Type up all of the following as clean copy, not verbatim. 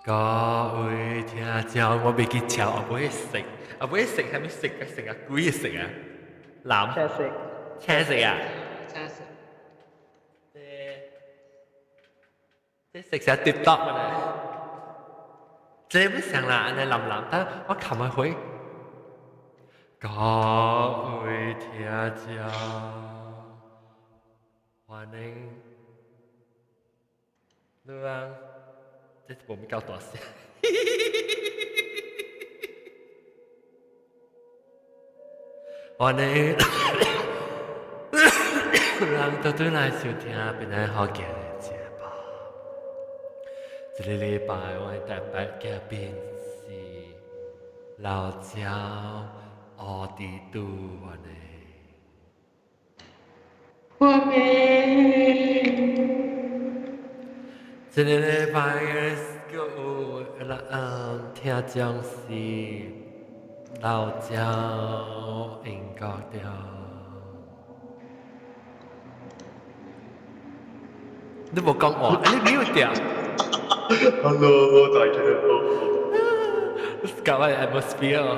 各位聽眾，我袂記唱，我袂食，我袂食，係咪食啊？食啊？鬼食啊？藍青色，青色啊？青色。這這食成跌多嘅咧，這不想啦，按呢藍藍，但我琴日回。各位聽眾，歡迎你啊！這是無咪夠大聲。歡迎人倒轉來收聽平安好行的節目。這个禮拜我的特別嘉賓是老焦奧迪杜，歡迎。歡迎。這个禮拜的閣有嗯聽眾是老焦英國的。你無講話，你 mute 掉。 Hello，大家好。搞個 atmosphere。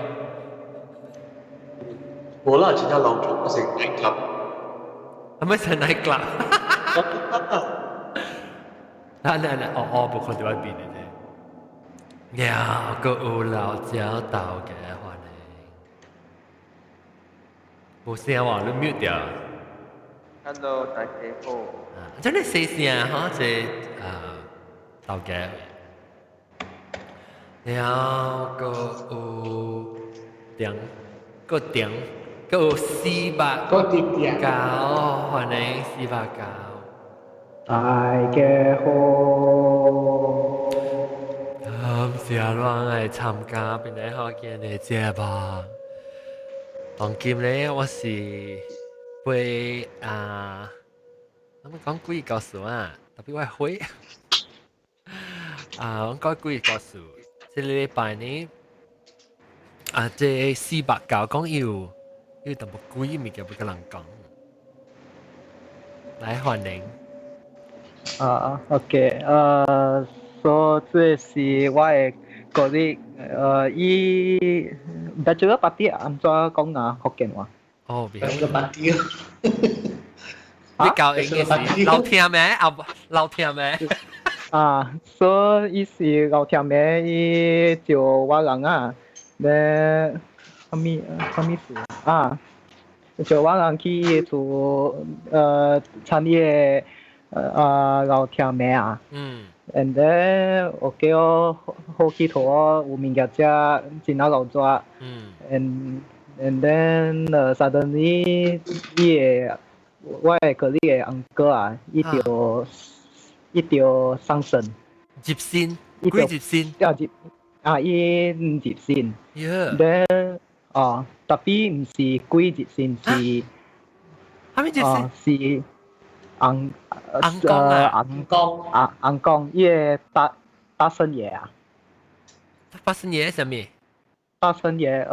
無啦，真正老早成 night club。係咪成 night club？啊，那那哦哦，無看到我邊的啫。呀，閣有老焦豆家歡迎。無聲喎，你 mute 掉。 Hello，大家好。啊，真係細聲吼，這啊豆家。了閣有點，閣點，閣有400 閣點點九，歡迎409。大家好。感謝咱來參加平安好行的節目。當今咧，我是會啊，咱們講鬼故事啊，特別我會啊，我講鬼故事。這個禮拜呢，啊，這409講有有淡薄鬼物件欲佮人講，來歡迎。啊，OK，所以這是我的個人，伊 bachelor party 按怎講啊？福建話。哦， bachelor party。你教應該是老聽咩？啊，老聽咩？啊，所以伊是老聽咩？伊招我人啊，咧，啥物啥物事啊？招我人去厝，參與個。啊老聽咩啊？And then 我叫好幾套有物件食，真啊老熱。And then suddenly 伊個我的個你的 uncle 啊，伊就伊就喪生。入身，鬼入身。啊入啊伊毋入身。 Then 哦，tapi 毋是鬼入身，是。啥物入身？是。翁翁公啊，翁公啊，翁公，伊个大大聖爺啊，大聖爺啥物？大聖爺，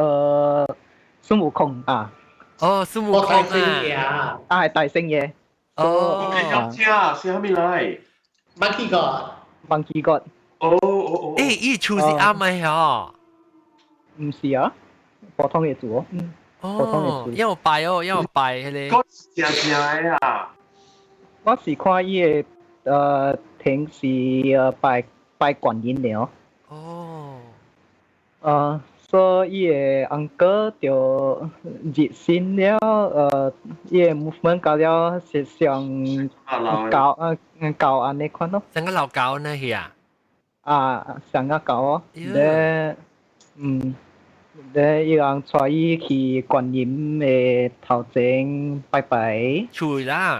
孫悟空啊。哦，孫悟空啊。啊，係大聖爺。哦。我知啊，是啥物來？Monkey God。 Monkey God。哦哦哦。欸，伊厝是啱的嗬？毋是啊，普通的厝。嗯。哦，要拜哦，要拜彼个。正正的啊。我是看伊个亭是拜拜觀音的哦。哦。所以伊个 uncle 就入身了，伊个 movement 到了是像狗啊狗按呢款咯。像個老狗呢去啊？啊，像個狗哦。咧，咧伊人帶伊去觀音的頭前拜拜。厝啦。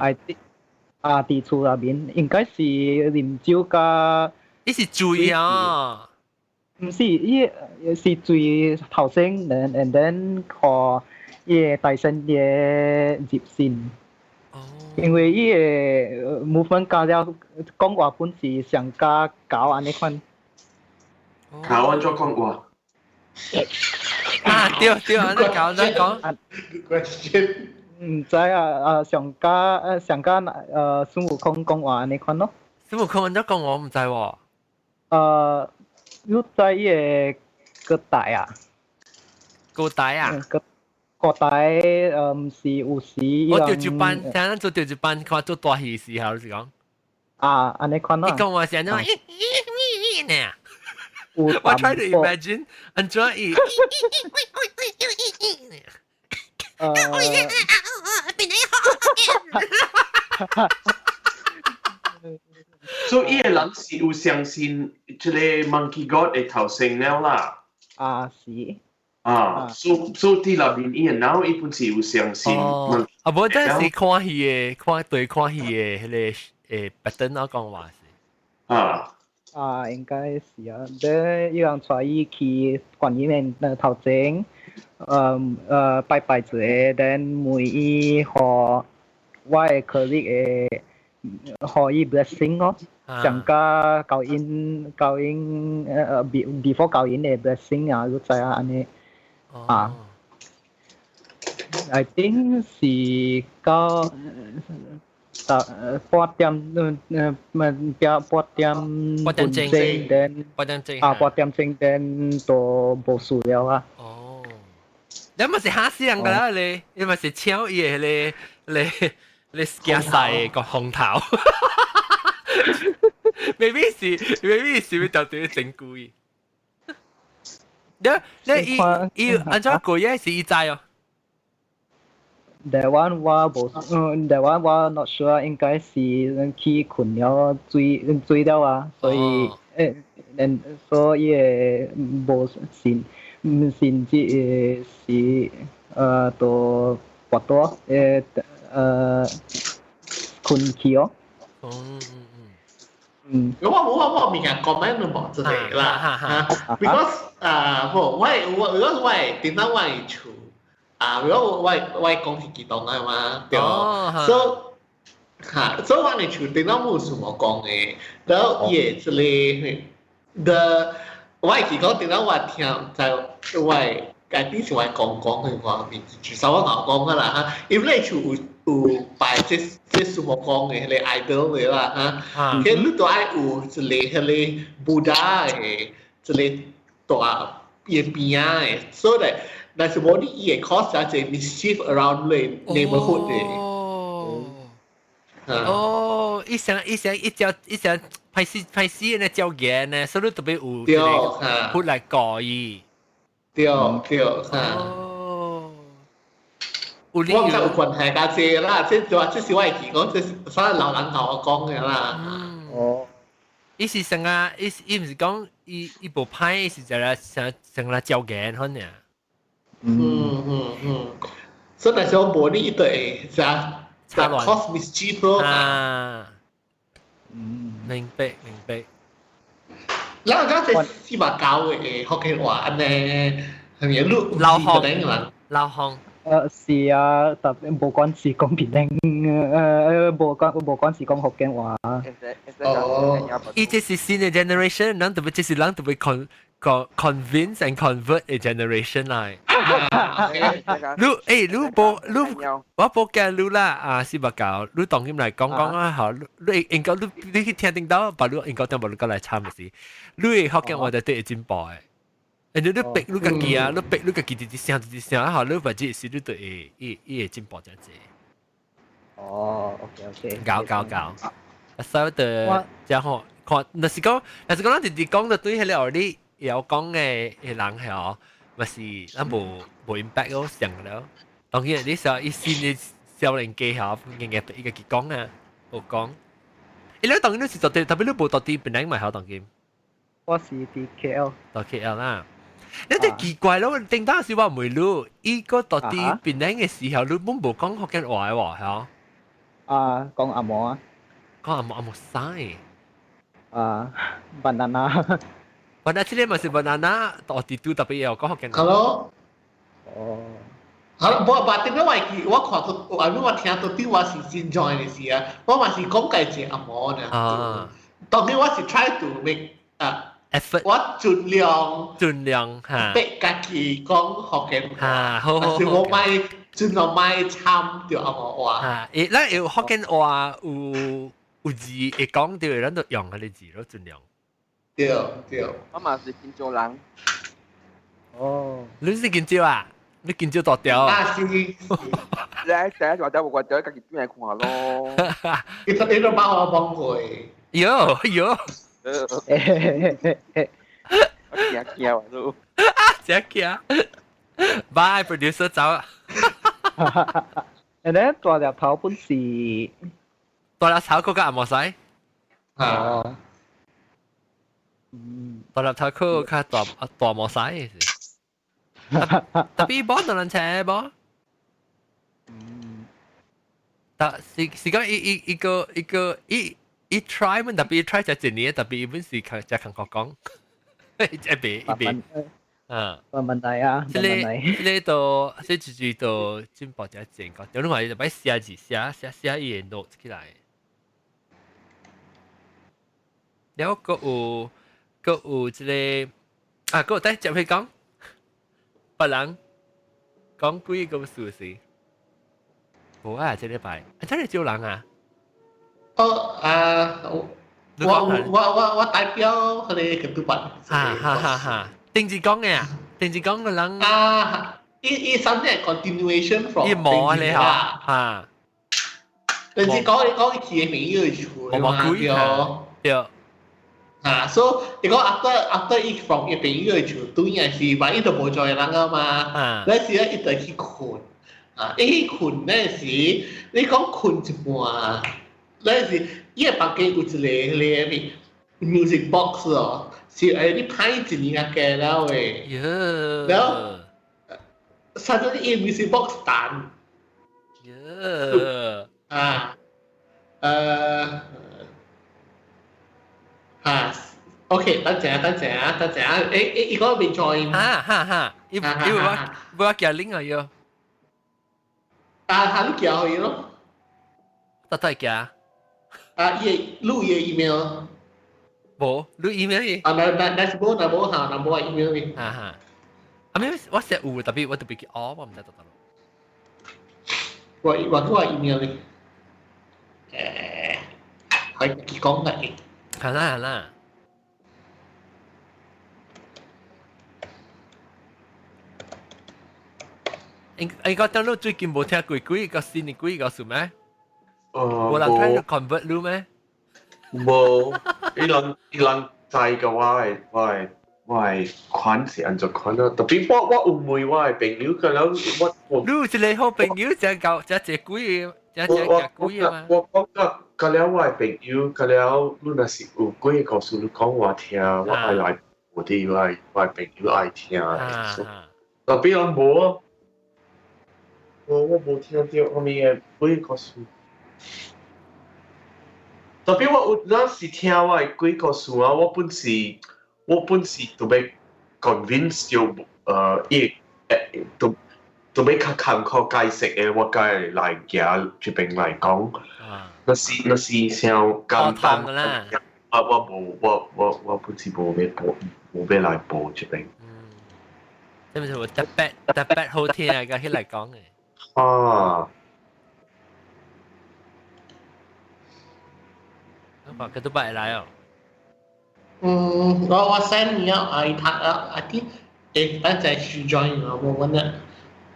啊！佇厝內面應該是啉酒佮，伊是醉啊？毋是，伊是醉頭先，and then 予伊个大聖爺入身。哦。因為伊个 movement 加了講話本是上加狗按呢款。狗按怎講話？啊對對，按呢狗怎講？Question。毋知啊啊上加上加孫悟空講話按呢款咯。孫悟空按怎講我毋知喎。你知伊個閣大啊？閣大啊？閣閣大是有時我調住班，聽咱做調住班，看做大戲時候是講。啊，按呢款啊。你講話是按怎？呢？我 try to imagine 按怎伊。所以伊個人是有相信這個 Monkey God 會頭生了啦。啊，是。啊，所以佇內面伊個腦伊本是有相信。哦，啊，無真是看戲的，看對看戲的彼個pattern 啊講話是。啊。啊，應該是啊。你伊人帶伊去觀音廟頭前，拜拜一下，then 問伊予我的 colleague 會予伊 blessing 咯，上加交𪜶交𪜶before 交𪜶的 blessing 啊，你知啊按呢啊。I think 是到半點半點半點鐘，then 半點鐘啊半點鐘 then 都無事了啊。哦，你咪是嚇死人㗎啦你，你咪是搶伊個你你驚晒個風頭，maybe 是 maybe 是會特別整故意。你你伊伊按怎過夜是伊知哦？台灣我無，台灣我 not sure，應該是去睏了醉醉了啊，所以所以無信，毋信這個是都跋倒睏去哦。我物件 comment 都無這個啦，嚇，because 啊，無我我我頂當我厝。啊，如果我講是激動啊嘛，對，所以嚇，所以我哋厝頂當冇什麼講嘅，然後伊個這個的，我會記講頂當我聽在我家己是我講講嘅話，至少我講講啦嚇，因為你厝有有擺這這什麼講嘅，彼個 idol 嘅啦嚇，佢你都愛有一個彼個 Buddha 嘅一個大伊邊仔嘅，所以。但是無你伊會 cause 一個 mischief around 你 neighborhood 嘅。哦，哦，伊想伊想一隻一隻歹勢歹勢呢招言呢，所以特別有對，出來告伊。對對嚇。哦。我毋知有關係較濟啦，這就這是我會記講，這是啥老人共我講嘅啦。哦。伊是啥啊？伊伊毋是講伊伊無歹，伊是就來成成來招言款爾。所以但是我無你伊就會啥 cause mischief 咯。啊。明白明白。咱講這四百九嘅福建話按呢，係咪？你老行老行。是啊，特別無管是講檳城，無管是講福建話。哦。伊這是新的 generation，咱特別這是咱特別 convince and convert a generation 來。你你無你我無驚你啦啊，四百九，你當今來講講啊，好，你應該你你去聽聽到，把你應該聽無你過來參嘅是，你福建話就對會進步的。你你逼你家己啊，你逼你家己直直聲直直聲啊，好，你或者是你對會伊伊會進步真濟。哦，OK OK。搞搞搞，所以就真好看，若是講，若是講咱直直講就對彼個你有講的人係哦，嘛是咱無無 impact 咯，上了。當然你說伊新的少年家吼，硬硬對伊家己講啊，無講。伊你當然你是到底，特別你無到佇檳城嘛，曉當今。我是佇 KL。到 KL 啦。你真奇怪咯，頂當時我問你，伊個到佇檳城的時候，你本無講福建話的喎，係啊，講紅毛啊。講紅毛紅毛屎。啊，banana。 banana 這個嘛是 banana，到佇拄特別有講福建話。 Hello。哦。好，無把點解我記我看到，我我聽到對我是新 join 的時啊，我嘛是講家一紅毛呢。啊。當然我是 try to make 啊。 effort，我盡量盡量嚇，逼家己講福建話，嚇，好好好。但是我莫盡量莫參著紅毛話。嚇，誒，咱有福建話有有字會講著，咱就用彼个字咯，盡量。對對。我嘛是金蕉人。哦，你是金蕉啊？你金蕉大條？啊是。你喺第一大條無大條，家己轉來看咯。伊都幫我幫過。喲喲。我驚驚啊都。真驚。Bye producer 走啊。誒咧，大粒頭本是大粒頭嗰個阿莫使。啊。大粒頭嗰個較大大莫使。特別波兩人車波。但是是講一一一個一個一一 try 們特別 try 就一年，特別本是看就韓國講，一邊一邊，嗯，冇問題啊，這個這個都這句句都進步真正個，有你話就擺寫字寫寫寫伊個 note 起來，了閣有閣有這個啊，閣有等接去講，別人講幾個事是。無啊，這禮拜，真係招人啊！哦啊，我我我我代表佢哋嘅督辦。哈哈哈！哈，定住講嘅啊，定住講嘅人。啊，伊伊 something continuation from 伊冇啊你嚇嚇。定住講你講佢嘅朋友厝嘛對。對。啊，所以伊講 after after 伊 from 伊朋友厝，對也是，萬一都無在人啊嘛。那時咧，伊就去睏。啊！伊去睏那時，你講睏一半，那時伊個房間有一個迄個咩 music box 哦，是誒你拍一年啊加了的，然後啥子伊 music box 彈，啊，啊，OK，等陣啊，等陣啊，等陣啊，誒誒，伊個未 join，哈哈哈，伊伊我我叫 link 啊要。啊，哈，你叫伊咯。得得寄。啊，伊錄伊 email。無，錄 email 伊。啊，那那那是無，那無哈，那無 email 伊。哈哈。啊，咩？我寫有，特別我特別記，哦，我毋知得得咯。我我我 email 伊。誒，係佢講嘅。係啦係啦。應應該等你最近無聽過幾個新的幾個數咩？哦，無人聽 convert 你咩？無，伊人伊人知嘅我的我的我的款是按怎款啊？特別我我有問我的朋友，可能我你有一個好朋友，真夠真濟鬼，真真夾鬼啊嘛！我講甲甲了我的朋友，甲了你若是有幾個故事，你講我聽，我愛來我啲我的我的朋友愛聽。特別人無啊。我我無聽到啥物的鬼故事，特別我有那是聽我的鬼故事啊，我本是我本是特別 convince 到伊都特別較坎坷解釋的，我才會來行這邊來講。若是若是想簡單，我我無我我我本是無欲報無欲來報這邊。這毋是有特別特別好聽啊！佮起來講的。啊！我話佢都擺來哦。嗯，我我 send 你啊，伊讀啊，啊啲誒，等陣去 join 我冇問啦。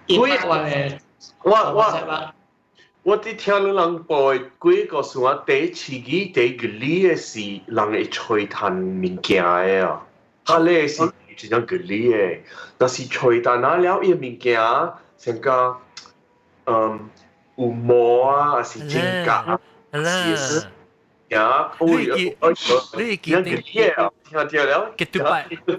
我我我佇聽你人報的幾個事啊，第一次語第一個理的是人會吹彈物件的啊，哈咧是真正個理的，但是吹彈啊了伊物件，成個。嗯，有毛啊，還是指甲啊，是呀，你記得聽聽了，佢都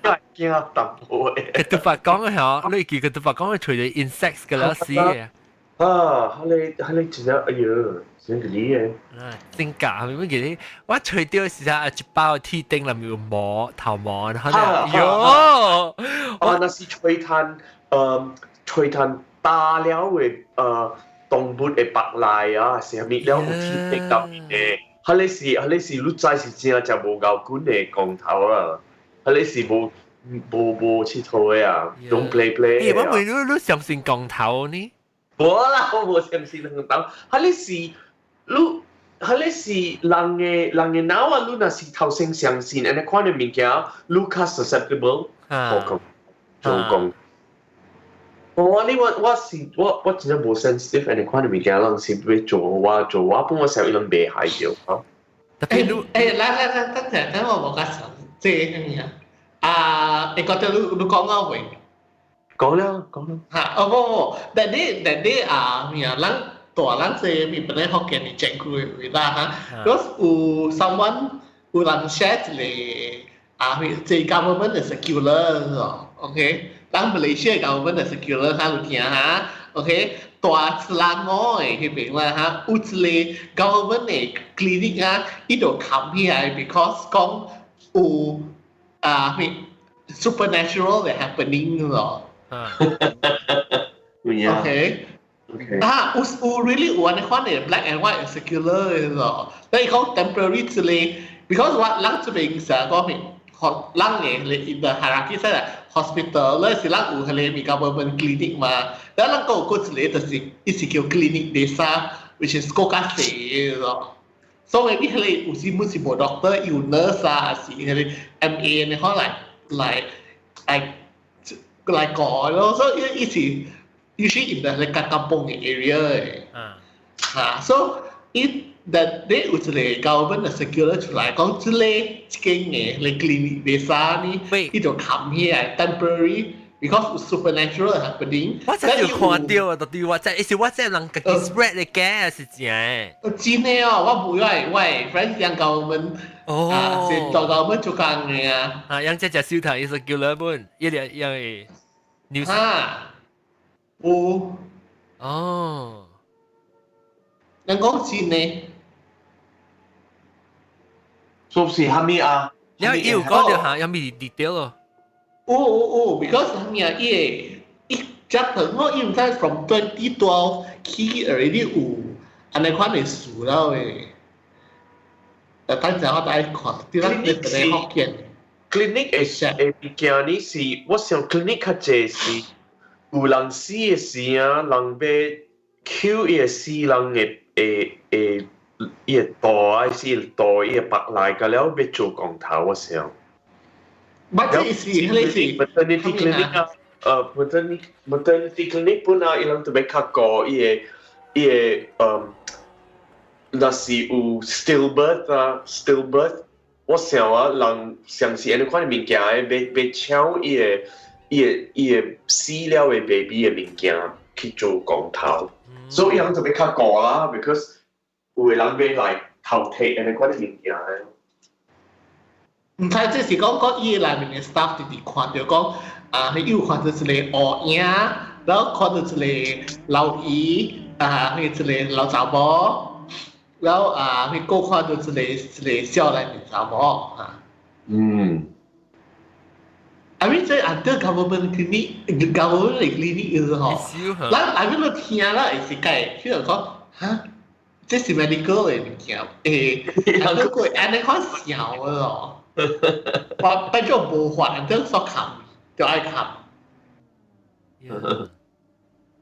白，驚淡薄的。佢都白講嘅嗬，你記佢都白講，佢除咗 insects 嘅啦，死嘅。啊，彼個彼個真正哎喲，真個厲害。啊，真假係咪記得？我除掉時啊，一包鐵釘裡面有毛頭毛，然後咧，喲，啊，那是吹炭，嗯，吹炭。打了的動物的腹內啊，是啥物了有鐵釘入面的，彼個是彼個是你知是真正無牛筋的光頭啊，彼個是無無無𨑨迌的啊，攏 play play。欸，我問你，你相信光頭呢？無啦，我無相信光頭，彼個是你彼個是人的腦啊，你若是頭先相信，按呢款的物件，你較 susceptible，好講做講。我你我我是我我真正無 sensitive，按呢款的物件，人是欲做我做我，本我想伊攏袂害著啊。特別你欸，來來來，等陣等我無較想這個啥物啊？啊，會覺得你講到未？講了講了。嚇，哦無無，但你但你啊，咩啊？咱大咱這邊本來福建的政府的位啦嚇，如果有 someone 有人 share 一個啊，這 government 的 circular 哦，OK，咱馬來西亞 government 的 circular 哈有聽哈，OK，大斯拉我的彼邊啦哈，有一個 government 的 clinic 啊，伊就冚起來，because 講有啊咩 supernatural 的 happening 咯。OK。啊，有有 really 有按呢款的 black and white circular 的咯，但伊講 temporary 之類，because 我咱這邊成日講咩，學咱的 in the hierarchy 說 hospital 咧是咱有彼個咪 government clinic 嘛，但咱閣有閣一個就是伊是叫 klinik desa，which is 閣較細的咯。所以彼個有時本是無 doctor 有 nurse 啊，還是彼個 MA 呢可來來來來講咯，所以伊是 usually in the 咧較 kampung 的 area 的。啊，so 伊 that 你有一個 government 的 circular 出來講，這個這間的咧 clinic desa 呢，伊就冚起來 temporary because supernatural happening。我真係有看到啊，到底我真，是我這人家己 spread 的假是真的？真的哦，我無愛我 friend 講 government 啊，是做 government 做工的啊。啊，樣這隻手頭伊是叫了本，一個一個 news。啊，有。哦。人講真的。說是蝦米啊？你有講到下有咩 detail 咯？有有有，because 啥物啊？伊個伊只朋我伊毋知 from 2012 起 already 有按呢款的事了的。等陣我帶看，啲咱你佇福建。 clinic 的物件呢是，我想 clinic 較濟是有人死的時啊，人欲搝伊個死人的的的伊個肚啊，是肚伊個腹內個了欲做降頭，我想。乜這是彼個是 maternity clinic 啊，maternity clinic 本來伊人特別較高，伊個伊個若是有 stillbirth 啊，stillbirth，我想啊，人上是按呢款的物件，欲欲搶伊個伊個伊個死了的 baby 的物件去做降頭，所以伊人特別較高啦，because 有的人欲來偷提按呢款的物件。毋知這是講講伊內面的 staff 直直看著講，啊，伊有看到一個烏影，然後看到一個老姨，啊，彼一個老查某，然後啊，彼閣看到一個一個少年的查某，啊。I mean 這 under government clinic，government clinic 就是吼，咱 I mean 你聽啦會是解，譬如講，哈，這是 medical 的物件，欸，啊，你過按呢款想的咯。我變做無法，這所冚就愛冚。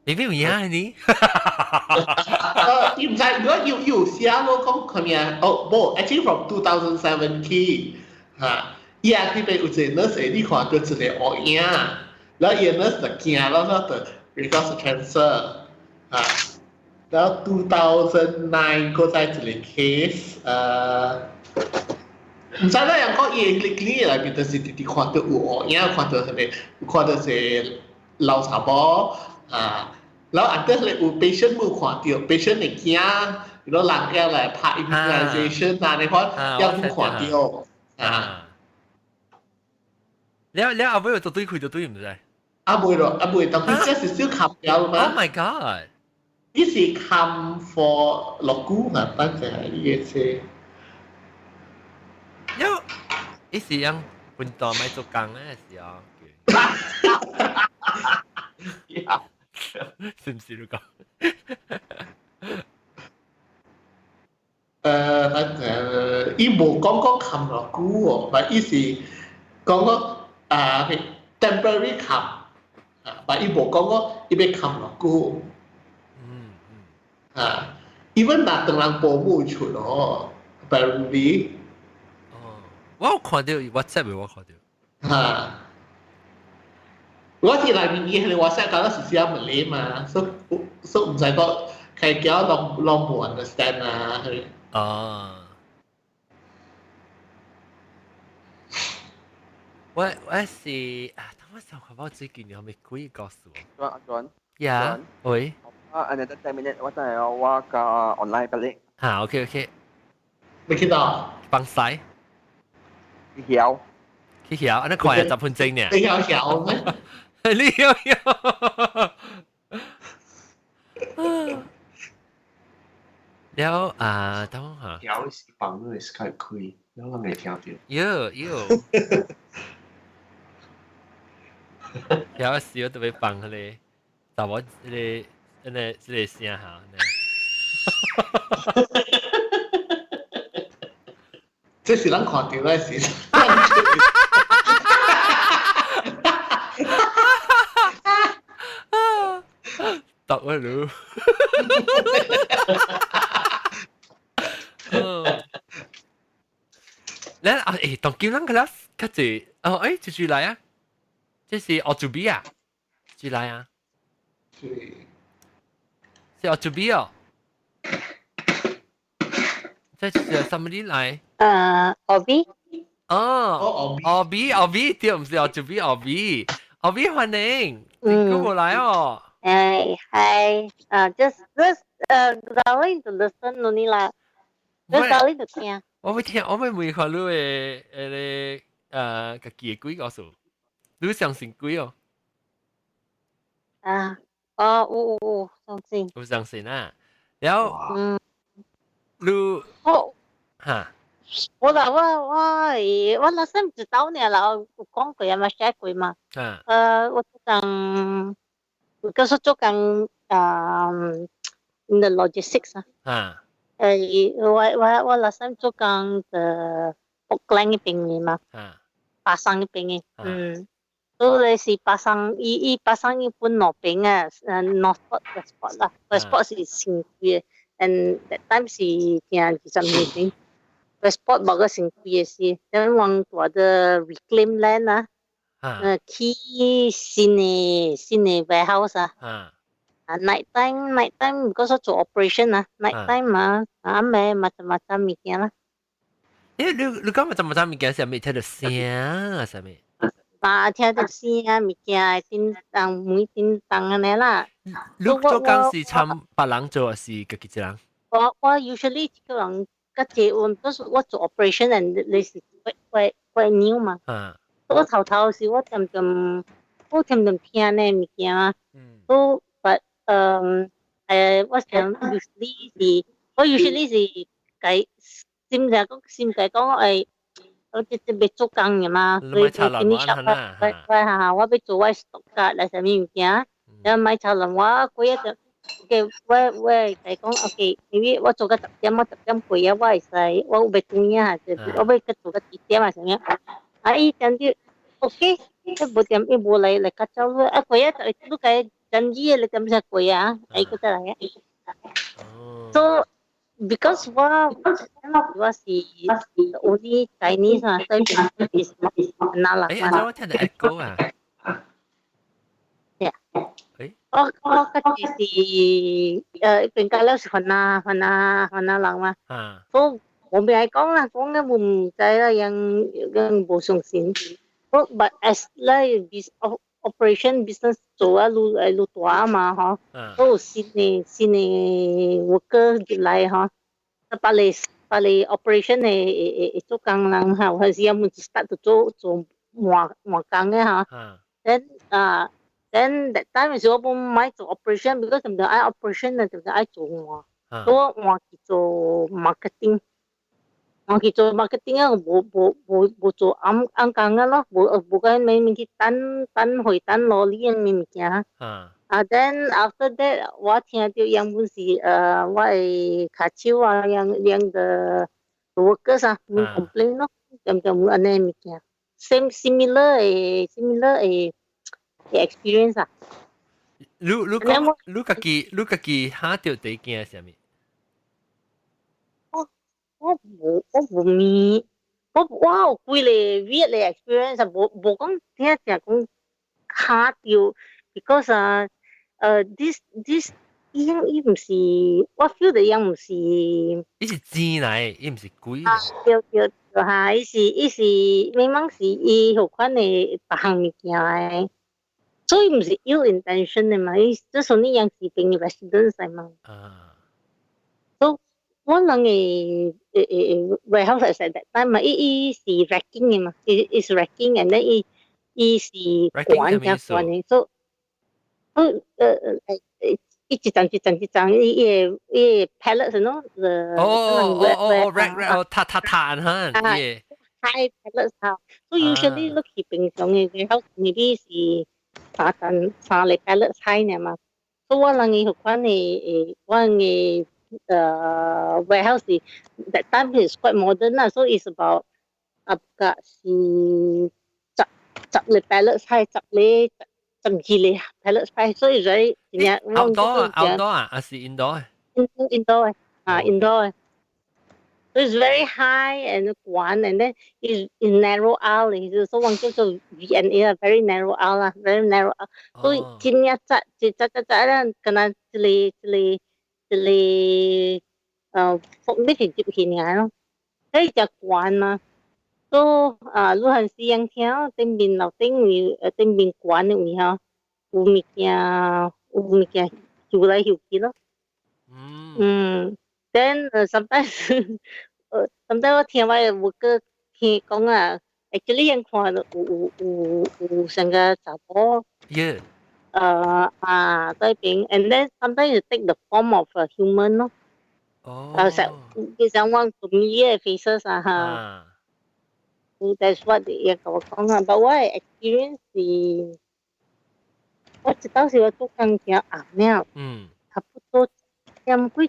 你邊有影你？伊毋知，如果有有寫咯，講啥物啊？哦，無，actually from 2017，嚇，伊也彼邊有一個 nurse，你看到一個烏影，然後伊個 nurse 就驚，然後就 request transfer，嚇，然後 2009閣再一個 case，毋知啦，人講伊個 clinic 內面就是直直看到有烏影，看到啥物，看到是老查某啊。然後 until 有 patient 無看到，patient 會驚，如果人要來拍 immunization 啊，你看要無看到啊。了了後尾有做對開就對毋知？啊未咯，啊未，但係這是小冚掉嘛。 Oh my god！伊是冚 for 落久嘛，反正係伊個車。因伊是用本島買做工的時候。 Yeah. 是唔是你講？反正伊無講講冚落久哦，但伊是講講啊 temporary 冚，啊，但伊無講講伊欲冚落久。啊， ，even 若當人保姆出咯，apparently。哦，我有看到 WhatsApp 我看到。嚇！我佇內面伊係 WhatsApp 講是寫 Malay 嘛，所以所以毋知講開叫攏攏無 understand 啊。哦。我是啊，等我想看我最近有咪幾個事？阿俊。呀，喂。啊，another 10 minute，我真係我個 online 俾你。嚇，OK OK。未見到。放晒。去曉。去曉，按呢快10分鐘呢。你有曉咩？你有曉。了啊，等我下。曉是放你 Skype 開，了人會聽到。有有。曉時我特別放彼個，查某彼個，彼個這個聲哈。這是咱看到的是。得啊你。咱啊，欸，當今咱個啦，較濟哦，欸，就住來啊，這是奧祖比啊，住來啊，是，是奧祖比哦，這是什麼來？奧比。哦，奧比，奧比，對，毋是奧祖比，奧比，奧比歡迎，你過來哦。哎，hi，啊，just just darling to listen only 啦，just darling to 聽。我欲聽，我欲問看你的彼個家己的鬼故事，你相信鬼哦？啊，哦，有有有，相信。有相信啊？然後，你，我，哈？我啦，我我我那時毋知道呢啦，有講過啊嘛，寫過嘛。啊。我做工，我就是做工啊，in the logistics 啊。啊。我我 last time 做工的福蘭嗰邊嘅嘛，巴生嗰邊嘅，嗯，都你是巴生，伊伊巴生伊分兩邊啊，Northport Westport 啦，Westport 是新貴嘅，and that time 是聽20年前，Westport 無個新貴嘅是，等往大的 reclaim land 啊，起新嘅新嘅 warehouse 啊。啊，night time night time because 做 operation 啊，night time 啊，啊咩macam-macam 物件啦。欸，你你講macam-macam 物件是啥物？聽到聲啊，啥物？啊，聽到聲啊，物件叮當每叮當按呢啦。你做工是參別人做，還是家己一人？我我 usually 一個人較濟，我都是我做 operation and 你是怪怪怪牛嘛。我頭頭是我恬恬我恬恬聽呢物件啊。都 but 我想 usually 是，我 usually 是計，心就講心計講誒，我直接欲做工嘅嘛，所以 finish up 我我哈我欲做我 stock 卡來啥物物件，然後買炒輪我過一就，OK 我我計講 OK，因為我做到10點，我10點過啊，我會使我有欲轉啊，我欲去做到幾點啊啥物，啊伊點就 OK，伊無點伊無來來較早啊過啊就你計。真字你咁隻鬼啊？哎，個得嚟嘅。So because 我我是 only Chinese 啊，所以是那啦。誒，我聽到 echo 啊。 Yeah。誒，我我家己是邊間了是雲南雲南雲南人嘛。啊。所以我未愛講啦，講了我毋知啦，樣樣無相信。我 but as 咧 operation business 做啊，愈來愈大嘛，吼，都有新的新的 worker 入來吼，啊，別個別個 operation 的會會做工人哈，有時啊，們 start 就做做換換工的哈。Then 啊，then that time 時我本買做 operation，because 唔得愛 operation 啊，就愛做換，所以我換去做 marketing。我去做 marketing 啊，無無無無做暗暗工啊咯，無無講咩物去等等回等羅里樣物件。啊，then after that 我聽到樣本是我的跤手啊，樣樣的 workers 啊，會 complain 咯，咁就冇按呢物件。same similar 的 similar 的 experience 啊。你你講你家己你家己嚇到第一件係啥物？我無咪，我有幾个 weird 的 experience，無講聽聽講卡著，because 啊，this 伊毋是，我 feel 到伊毋是，伊是精來，伊毋是鬼。啊，對對對，哈，伊是，明明是伊彼款的別項物件的，所以毋是有 intention 的嘛，伊這屬於樣是邊的 residents 來嘛。啊。所我人的誒 warehouse 係實但嘛，伊是 racking 的嘛，伊是 racking and then 伊是管加管的，所以，伊一層一層一層，伊個 pallet 喏，哦哦哦哦，rack rack 哦，塔塔塔哈，耶，high pallet 哈，所以 usually 你去平常的 warehouse maybe 是三層三個 pallet high 爾嘛，所以我人的彼款的誒，我人的warehouse that time is quite modern 啦，so it's about 啊個是10個 pallet high，10個12個 pallet high，所以所以真正 outdoor outdoor 啊，還是 indoor？ Indoor 啊，indoor。So it's very high and 懸 and then is in narrow alley，所以我叫做 V&A 啊，very narrow alley 啦，very narrow alley。所以真正窄，一窄窄窄啦，敢若一个風你是入去爾咯，所以就懸嘛。所以啊，你還是樣聽頂面樓頂位，頂面懸的位吼，有物件游來游去咯。嗯，then sometimes 我聽我的 worker 聽講啊，actually 𪜶看到有成個查某。 啊，對邊，and then sometimes you take the form of a human 咯。哦。啊，實其實我familiar faces 啊哈。That's what 伊共我講啊，but 我的 experience 是，我一當時我做工誠暗了，差不多點幾12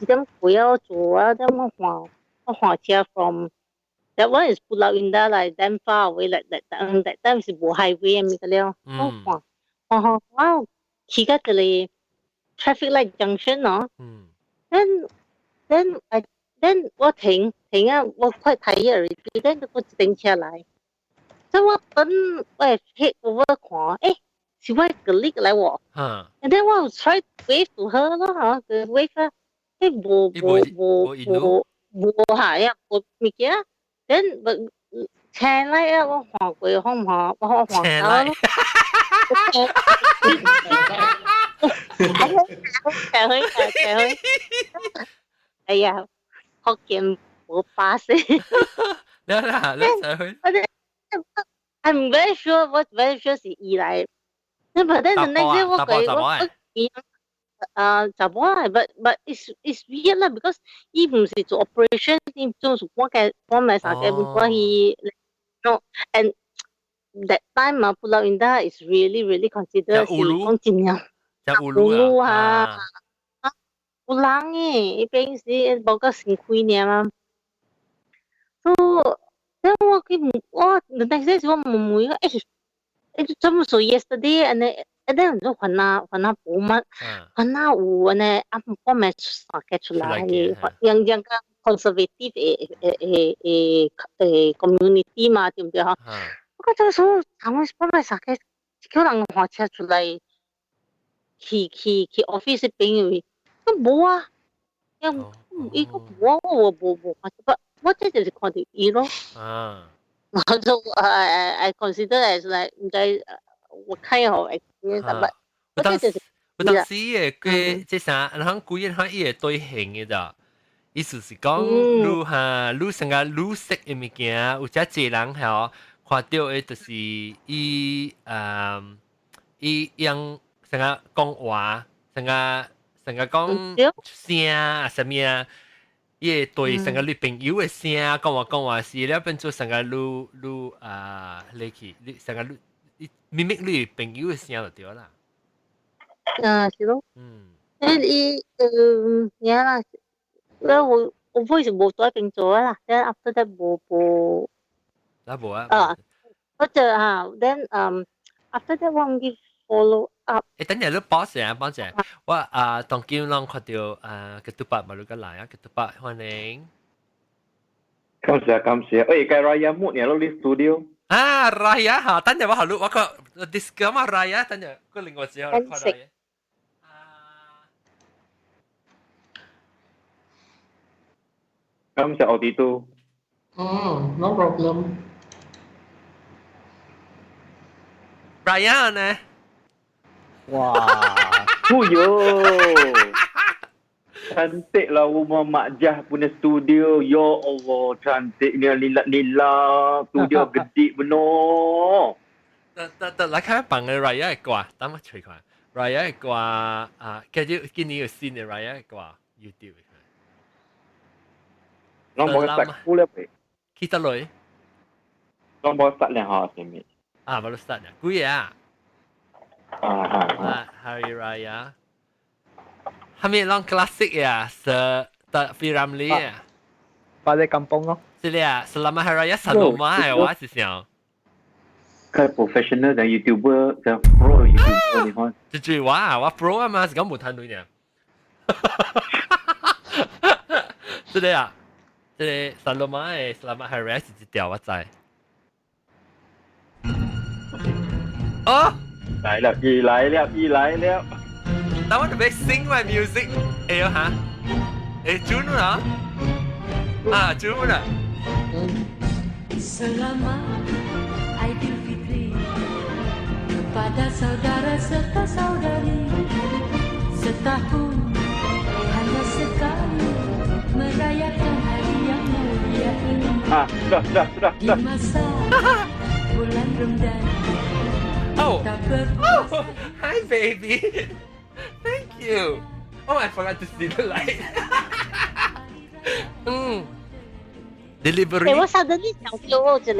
點幾啊，我做啊，點我換車 from that one is Pulau Indah like damn far away like that time 是無 highway 物個了，我換換換我去到一个 traffic light junction 喏，then I then 我停停啊，我快 tired already，then 我一頂車來，所以我等我 head over 看，是我 colleague 來喎，and then 我 try wave to her 咯嚇，佢 wave 啊，無無無無無下呀，無物件，then 車來啊，我看過好唔好？我我看到咯。車去車去，哎呀，福建無巴士。啦啦，你車去。 I'm very sure，我 very sure 是伊來。But then the next day 我佢我啊，查某啊，but it's weird 啦，because 伊毋是做 operation，伊做是我嘅啥嘅，我去 no and that time 啊，Pulau Indah is really really considered 是講真正烏魯啊，啊，有人嘅，伊平時無個新開爾嘛，所以我去我 the next day 我問問怎麼說 yesterday and then 就煩惱煩惱無嘛，煩惱有按呢啊，我咪三個出來，樣樣個 conservative 的 community 嘛，對毋對吼？我覺得說，他們我咪三個叫人換車出來，去 office 邊位，都無啊，樣伊個無啊，我無看到，我這就是看著伊咯。我就 I consider as like 毋知我kind of experience，but 我當時我當時會過這啥，然後古人他伊會對形的咋，意思是講你哈，你成個你識的物件，有遮濟人吼看著的，就是伊伊用成個講話，成個講聲啊，啥物啊。伊會對成個你朋友的聲講話講話是了變做成個你你啊，你去你成個你你明明你朋友的聲就對啦。啊，是咯。伊呀啦，我我是無在邊做啦，then after that 無。那無啊。啊，我就啊，then after that 我唔去 follow up。等陣你 pause 啊，pause 我啊，當今攏看著啊，ketupat 嘛，你個來啊，ketupat 歡迎。感謝感謝。喂，該 Raya mood 呢？落你 studio。啊，Raya 嚇，等陣我下錄我個 disco 嘛 Raya，等陣個另外時候看 Raya。感謝奧迪都。哦，no problem。 Raya 呢？哇！哦喲！Cantik lah rumah Mak Jah punya studio. Ya Allah, cantiknya lilat-lilat. Studio gede benar. 得得得，來看放個 Raya 的歌，等我隨看。Raya 的歌啊，今日今年有新的 Raya 的歌，YouTube。攏無殺苦了呗。去得來？攏無殺兩下是咪？啊，無殺兩，幾個啊？啊啊啊！Hari Raya。係咪攏 classic 呀？是的 P. Ramlee 啊？ Balik kampung 咯。是咧啊，Selamat Hari Raya Saloma 嘅話是啥？佢 professional 嘅 YouTuber，就 pro YouTuber 你看。就住我啊，我 pro 啊嘛，是講冇談對呢。是咧啊，這個 Saloma 嘅 Selamat Hari Raya 是一條我知。哦，來了，伊來了，伊來了。但我特別 sing my music，哎呦哈，哎準啦，啊準啦。 Selamat Aidilfitri kepada saudara serta saudari. Setahun hanya sekali merayakan hari yang mulia ini. Ah, sudah, sudah, sudah, Di masa bulan Ramadan. Oh, oh, hi baby. Thank you. Oh, I forgot to see the light. 嗯，delivery。欸，我 suddenly 想到我一個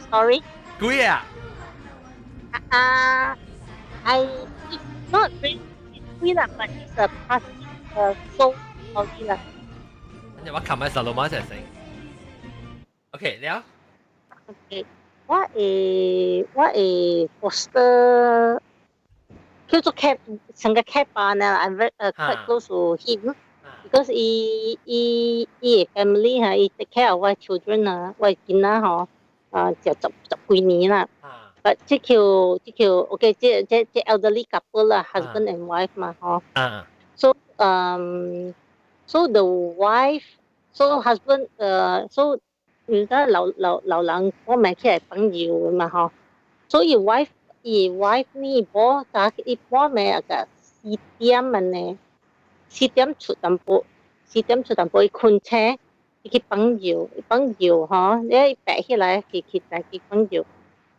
story。幾啊？啊，I it's not really 貴啦，but it's a passing soul story 啦。你我琴日十六蚊一齊食。OK，了。 OK，我會 foster 叫做 cat 成個 cat 班啊，I'm very quite close to him because 伊伊伊的 family 哈，伊 take care of 我 children 啊，我囡仔吼啊，就十十幾年啦。But 這叫這叫 OK，這這這 elderly couple 啦，husband and wife 嘛，吼。啊。 So so the wife, so husband so 而家老老老人我咪起來朋友嘛，吼。所以 wife 伊 wife 呢，無早伊半暝啊個四點啊呢，四點出淡薄，四點出淡薄伊困醒，伊去放尿，伊放尿吼，你爬起來去去再去放尿，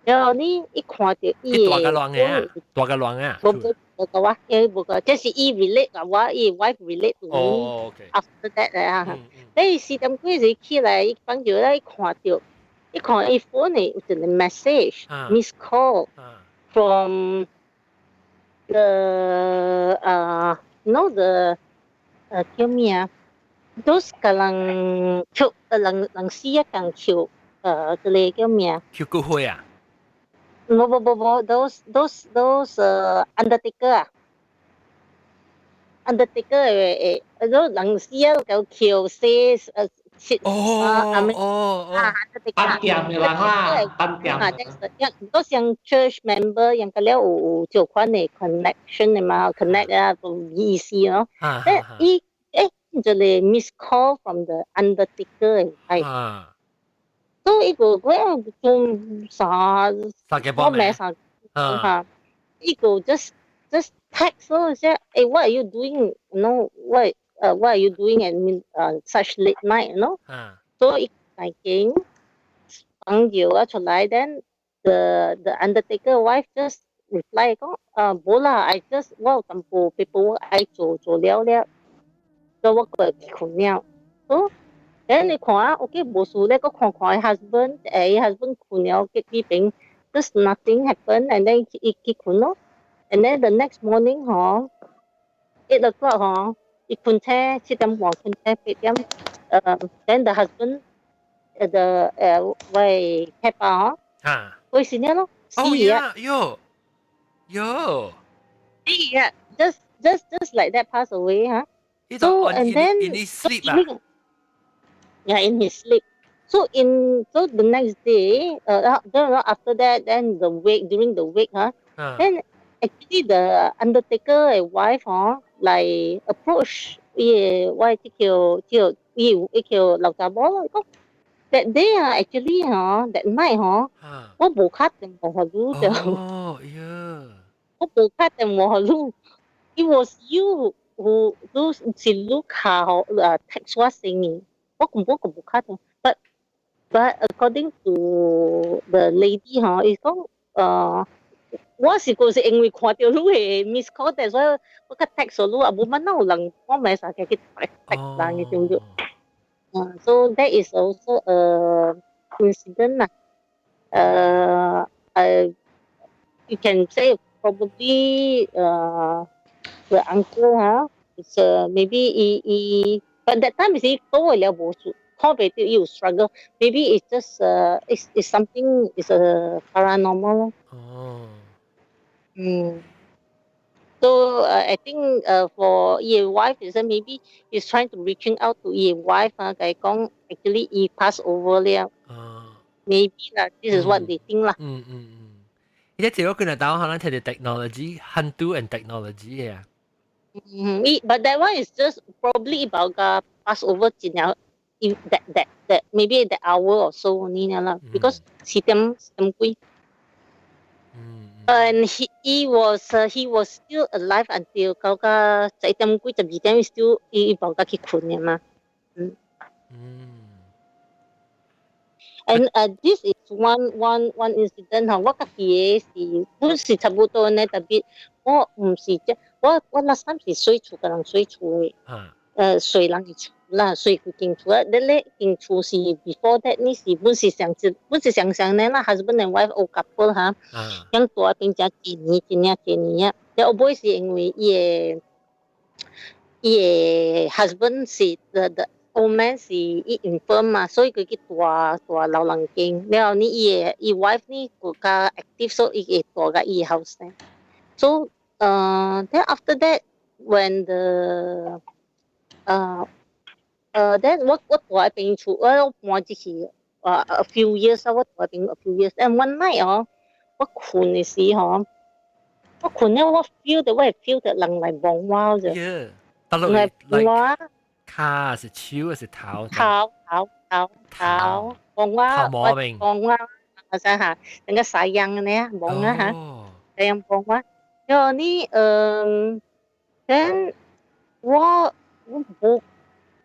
然後呢，伊看到伊大個亂嘅啊，大個亂啊，無無無個我，因為無個，這是伊 relate 啊，我伊 wife relate to me。哦，OK。 After that 啊，你四點幾時起來，伊放尿咧，伊看到，伊看伊 phone 呢有一個 message，miss call from the you know the 叫咩啊？those 個人求人人死一共求這個叫咩啊？求骨灰啊？無無無無，those undertaker 啊，undertaker 誒誒，嗰人死啊，夠求死切哦哦啊，飯店嘅人啦，飯店。啊，一都像 church member 樣個了有有這款的 connection 的嘛，connect 啊，意思咯。誒，伊誒，就係 miss call from the undertaker 係。所以個佢做啥？啥嘅幫咩啥？嚇！伊個 just text 咯，say，誒，what are you doing? No, what are you doing at such late night? You know? 所以大經朋友啊出來，then the undertaker wife just reply 講，啊，無啦，I just 我有淡薄 paperwork 愛做做了了，所以我過去睏了。所以你看啊，OK 無事咧，閣看看伊 husband，誒，伊 husband 睏了，隔壁邊 just nothing happen and then 伊去睏咯。And then the next morning 嗬，8 o'clock 嗬，伊睏醒7點半睏醒8點，then the husband the 喂爸爸嗬，啊，會死了咯，死啊，喲喲，死啊，just like that pass away 嚇。So and then in his sleep 啊 Yeah, in his sleep. So the next day, then after that, then the wake during the wake, huh? Then actually the undertaker 的 wife 嗬來 approach 伊個我這叫叫伊伊叫老查某咯，講 that day 啊，actually 嗬，that night 嗬，我無敲電話予你就，哦，呀，我無敲電話予你，it was you who 你是你敲啊 text 我先嘅，我根本就無敲電，but according to the lady 嗬，伊講呃。我是個是因為看到你嘅 miss call，所以我較 text 你啊，無乜有人我咪啥嘅去 text 人嘅對唔對？啊，so that is also a coincidence 啦。You can say probably the uncle 哈，is maybe 伊伊，but that time 是多了無數，看袂到伊有 struggle，maybe it's just it's something is a paranormal 咯。哦。So I think for 伊 wife is maybe he's trying to reaching out to 伊 wife 啊，共伊講 actually 伊 pass over 了。Maybe 啦，this is what they think 啦。嗯嗯嗯。而家這個佢哋可能睇到 technology，hantu and technology 啊。嗯，but that one is just probably about 個 pass over 一了，that maybe that hour or so only 啦，because 四點四點幾。And he was still alive until 到個十一點幾十二點，still 伊無甲去睏嘅嘛。嗯。And this is one incident 嚇，我家己嘅是本是差不多呢，特別我毋是這，我我 last time 是睡厝，共人睡厝嘅。睡人嘅厝啦，睡幾間厝啊，你咧間厝是 before that 你是本是上一本是上上呢啦，husband and wife old couple 哈，樣住變成一年一年一年啊，了後尾是因為伊嘅伊嘅 husband 是 the old man 是伊 infirm 嘛，所以佢去住住老人間，了後呢伊嘅伊 wife 呢閣較 active，所以伊會住甲伊 house 呢。So then after that when the then 我我住喺邊厝，我搬入去啊 a few years 啊，我住喺邊 a few years，and one night 哦，我睏嘅時候，我睏了我 feel 到我會 feel 到人來望我啫，得來望我。跤是手還是頭？頭頭頭頭望我，望我，我想下，那個西洋呢，望啊嚇，西洋望我，然後呢，嗯，then 我我無，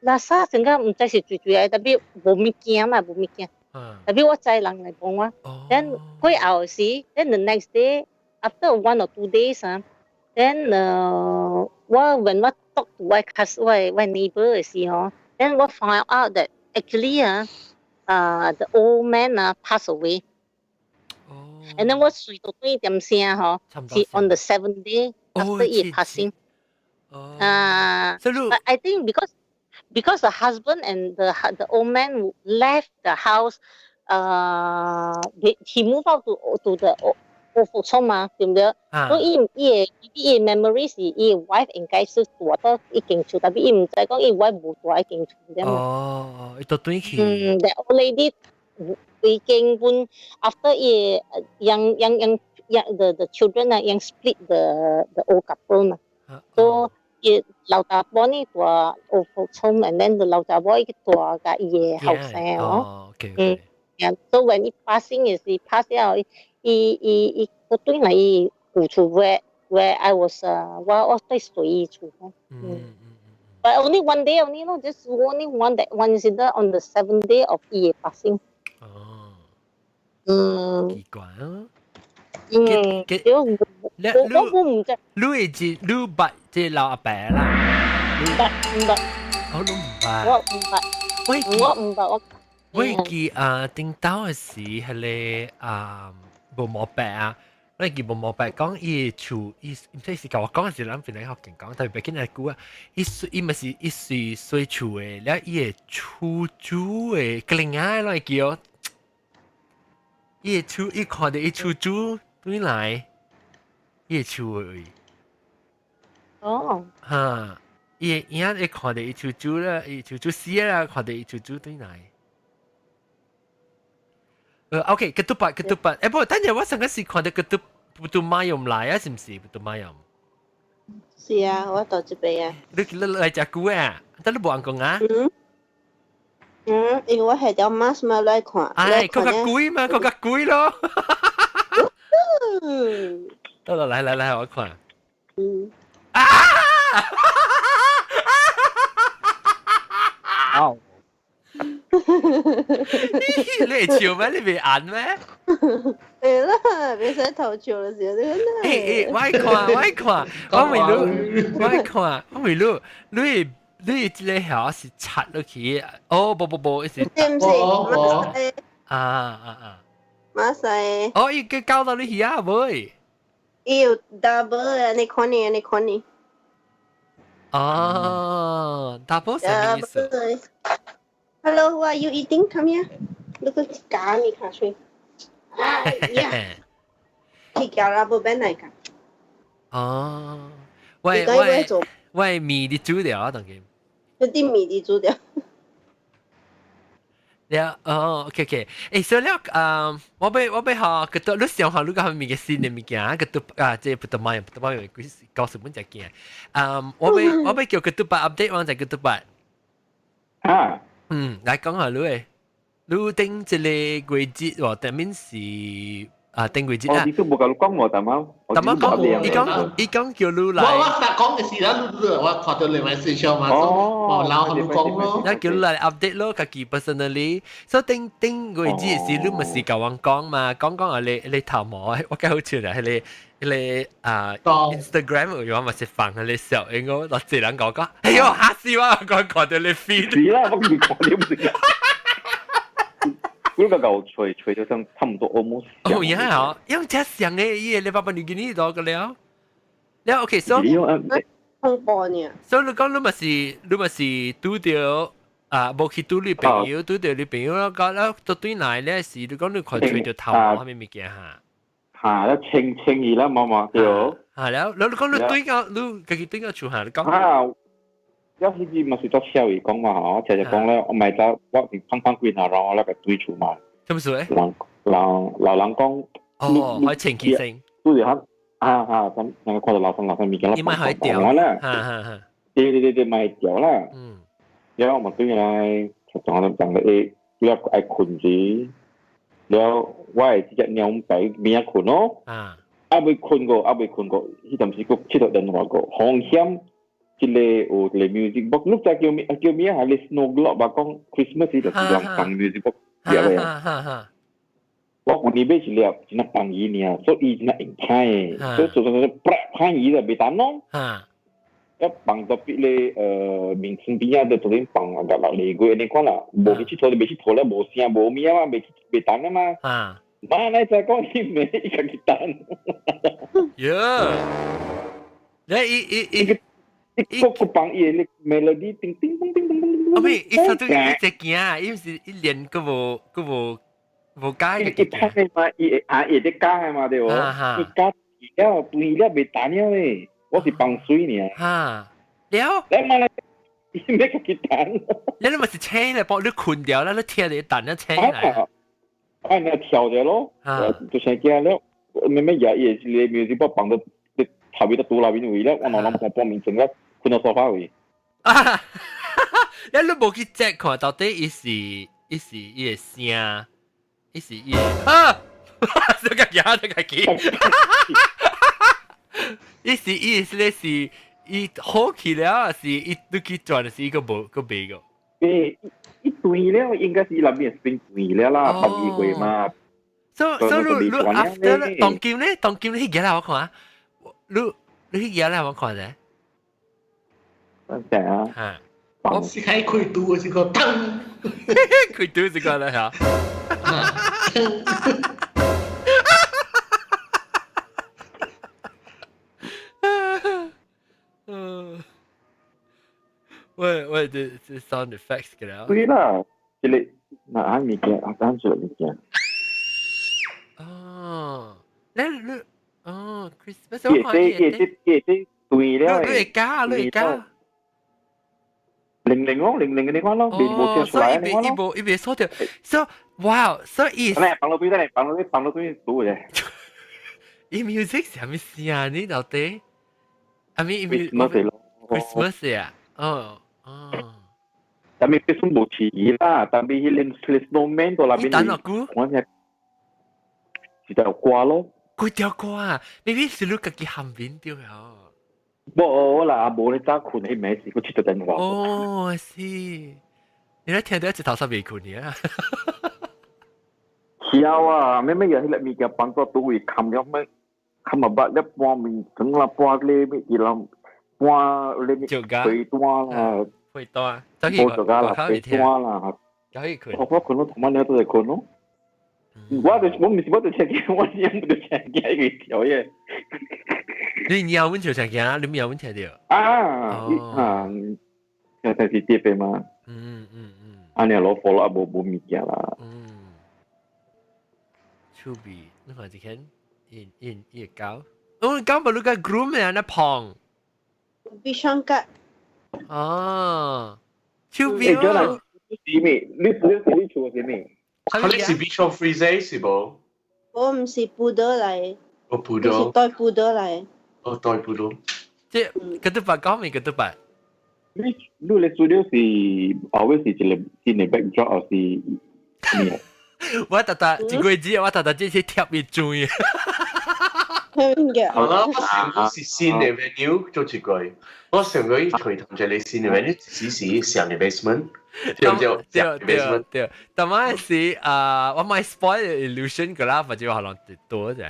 那啥陣間毋知是最最愛，特別無物件嘛，無物件，特別我知人來望我，then 過後時，then the next day after 1 or 2 days 啊，then 我 when 我 talk to 我 cus 我我 neighbor 嘅時候，then 我 find out that actually 啊，啊 the old man 啊 pass away。And then 我睡到幾點聲嗬，是 on the seventh day after 伊 passing。啊，but I think because the husband and the old man left the house, he moved out to the old folks home 嘛，對唔對？所以伊伊嘅伊嘅 memory 是伊嘅 wife 應該是住到一間厝，但係伊毋知講伊 wife 無住一間厝點嘛。哦，伊都轉去。嗯，the old lady 已經本 after 伊養養養養 the children 啊，養 split the old couple 嘛。所以老查某呢住 old folks home，and then the 老查某伊住佮伊嘅後生哦。嗯，yeah, so when 伊 passing 嘅時 pass 了，伊伊伊個對來伊舊厝 where I was 我我對隨伊厝。嗯。But only one day only, no, just only one that one incident on the seventh day of 伊 passing. 哦。嗯。奇怪啊。嗯，對，我我唔知。你會知你捌這老阿伯啦？毋捌毋捌。我都毋捌。我毋捌。我毋捌我。我記啊，頂頭嘅時係個啊，無毛伯啊，我記無毛伯講伊厝，伊毋知是共我講是咱邊個福建講，但係別緊來久啊，伊伊咪是伊是睡厝嘅，了伊個厝主嘅格林啊，攏會記哦。伊個厝，伊看著伊厝主對來，伊個厝嘅位。哦。哈，伊個影會看著伊厝主啦，伊厝主死啦，看著伊厝主對來。OK，ketupat ketupat。誒，不過等陣我上個時看到 ketupat mayam 來啊，是唔是 putu mayam？是啊，我到這邊啊。你來食久啊？但你無人講啊？嗯。嗯，因為我係條 mask 嘛來看。唉，較較貴嘛，較較貴咯。得啦，來來來，我看。嗯。啊！哦。你會笑咩？你未眼咩？會啦，袂使偷笑就是。欸欸，我愛看，我愛看，我問你，我愛看，我問你，你你這個曉是插落去？哦，不不不，是。是唔是？啊啊啊！馬西。哦，伊個搞到你去啊，妹。伊有 double 啊！你看你，你看你。哦，double 什麼意思？ Hello, who are you eating? Come here. Look at 咖喱卡水。哎呀，你叫阿伯变来看。哦，喂喂喂，麵你煮掉啊，當佢。一啲麵你煮掉。了哦，OK OK，誒，所以了，我欲學，佢都你想下，你講物嘅新的物件，佢都啊，這 putu mayam putu mayam 幾九十蚊隻件，我欲叫 ketupat update 我就 ketupat。啊。嗯，來講下你誒，你頂這個月節喎，頂面是啊，頂月節啊。你都無共你講喎，大媽。大媽講，伊講叫你來。我講嘅時啦，你我看到你 message 嘛，哦，然後你講咯。那叫你來 update 咯，家己 personally。所以頂頂月節時，你咪是共我講嘛，講講啊，你你頭毛，我記好笑啦，係你你啊 Instagram 有話咪是放喺你小應該落這人講講，哎呦嚇死我！講看到你 feed。是啦，我唔看你唔是。嗰個夠吹吹到像差唔多 almost。哦，也好，因為這上嘅伊個你爸爸你見你多個了，了 OK，所以恐怖呢。所以你講你咪是你咪是拄著啊，無去拄你朋友，拄著你朋友啦，講了到對來咧是你講你看吹到頭毛啥物物件哈。嚇，了清清伊啦，毛毛對。嚇了，你講你對到你家己對到厝嚇，你講。啊，了彼時嘛是做笑伊講嘛吼，常常講咧，我咪走，我是胖胖幾下，然後我那個對厝嘛。什麼事？人人老人講，哦，可以清氣聲。對住嚇，啊啊，咁那個看到老生老生物件，你咪可以掉啦。哈哈哈。對對對對，咪掉啦。嗯。然後我對來，就講講個誒，你愛睏住，了我會直接兩白邊仔睏咯。啊。啊未睏過，啊未睏過，彼陣時閣佚佗電話過，風險。這個有一個 music box，你知叫咩？叫咩啊？你 Snow Globe 吧，講 Christmas 就是人放 music box 入的。我舊年買一粒，真係放伊爾，所以伊真係用歹的，所以做做做，啪歹伊就袂當咯。一放到別咧，面村邊仔就昨天放啊，六個月，你看啦，無去𨑨迌，你袂去𨑨迌了，無聲無物啊嘛，袂袂當啊嘛。媽，你再講伊袂伊家己彈。喲，你伊伊伊。伊個個放伊的 melody，叮叮咚叮咚咚咚。哦，伊頭拄伊只驚，伊毋是伊連閣無閣無無加伊拍的嘛，伊會啊，伊會加的嘛對無？伊加了斷了袂彈了咧，我是放水爾。哈，了。你媽咧，伊欲家己彈。你你咪是請來幫你睏掉啦，你聽你彈一請來。啊，你跳著咯，就先驚了，咩咩嘢伊個 music 幫放到你頭尾都拄內面位了，我腦諗半面整了。睏到沙發位。啊！你你無去 check 看到底伊是伊是伊的聲，伊是伊的啊！這個牙這個記，伊是伊是咧是伊好起了，是伊你去轉是伊個無個袂個。欸，伊斷了，應該是伊內面變斷了啦，十二歲嘛。所所以你你 after 當今咧，當今你去來我看啊，你你去來我看者。等啊！我是開開肚是個噔，開肚是個啦嚇。嗯，喂喂，這這 sound effects 嘅啦。對啦，這個那按物件，啊，按出來物件。哦，你你哦，Christmas 我看伊這伊這對了。你會加，你會加。零零咯，零零嘅你看咯，未無跳出來你看咯。伊無伊袂鎖掉，所以哇，所以嚟放落邊嚟，放落邊放落邊數嘅。伊 music 是啥物事啊？你到底？I mean Christmas 咯。 Christmas 啊？哦哦。但係 Christmas 無似啦，但係彼個 snowman 到那邊。等落久？我係一條歌咯。幾條歌啊？maybe 是你家己含面對啊？無啦，無你早睏，彼暝時閣接到電話。哦，是。你咧聽到一頭濕未睏嘅啊？曉啊，咩咩嘢彼個物件幫助都會冚了咩？冚啊捌咧半面，整啦半咧咩？伊人半咧咩？被單啦。被單。無就加啦，被單啦。可以睏。我睏咯，同晚你都會睏咯。我就我唔是我就聽見，我是唔就聽見一個條嘢。你鳥阮就聽見，你鳥阮聽到。啊啊，聽聽是碟的嘛。按呢攞火啦，無無物件啦。趣味，你看這間，因因伊個狗，哦，狗無你個 groom 啊，那胖。必上格。哦，趣味哦。是咩？你你你厝是咩？佢是 Bichon Frise 是無？我毋是布袋來，哦，布袋。是對布袋來。哦，對布袋。這個都白講咪個都白。你你咧資料是後尾是一個新的 backdrop 還是咩？我特特一個字，我特特這是貼伊嘴。好啦，我想講是新的 venue 做一個，我想講伊隨同一個新的 venue，只是上嘅 basement。對對對對，但係是啊，我咪 spoil illusion 個啦，或者可能多啫。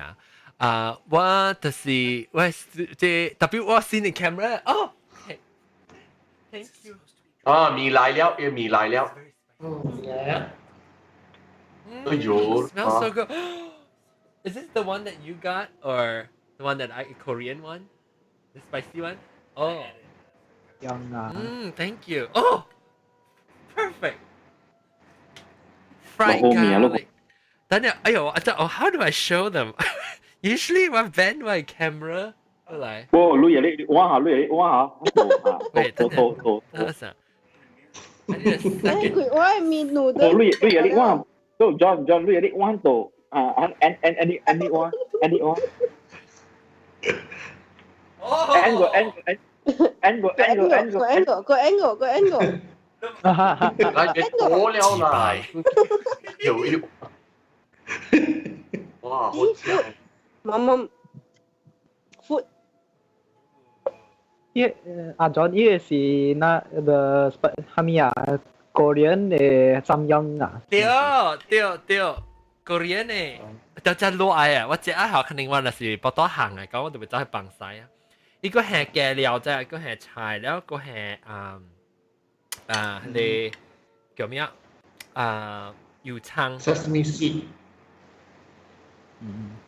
啊，我就是我這特別我新的 camera 哦，thank you。啊，米來了，有米來了。嗯，來了。哎呦，smells so good. Is this the one that you got or the one that I Korean one? The spicy one? Oh. Thank you. Oh. Perfect. Fried garlic. 等陣，哎呦，我真，how do I show them? Usually 我 bend my camera 過來。哦，你也你我下，你也我下。喂，等陣，等陣。我係面露哦，你你也你我，都 John John，你也你我到啊，and and and and 我 and 我。哦。 Angle angle angle angle angle angle 個 angle 個 angle。來別多了啦，有有，哇，好正！媽媽，food。伊阿 John 伊個是那個啥物啊？Korean 的三樣啊？對對對，Korean 的，就真落愛啊！我這一下肯定我若是報多行嚟講，我就會走去放西啊。伊個係雞料啫，個係菜了，個係啊。啊，你叫咩啊？啊，油葱。 Sesame seed。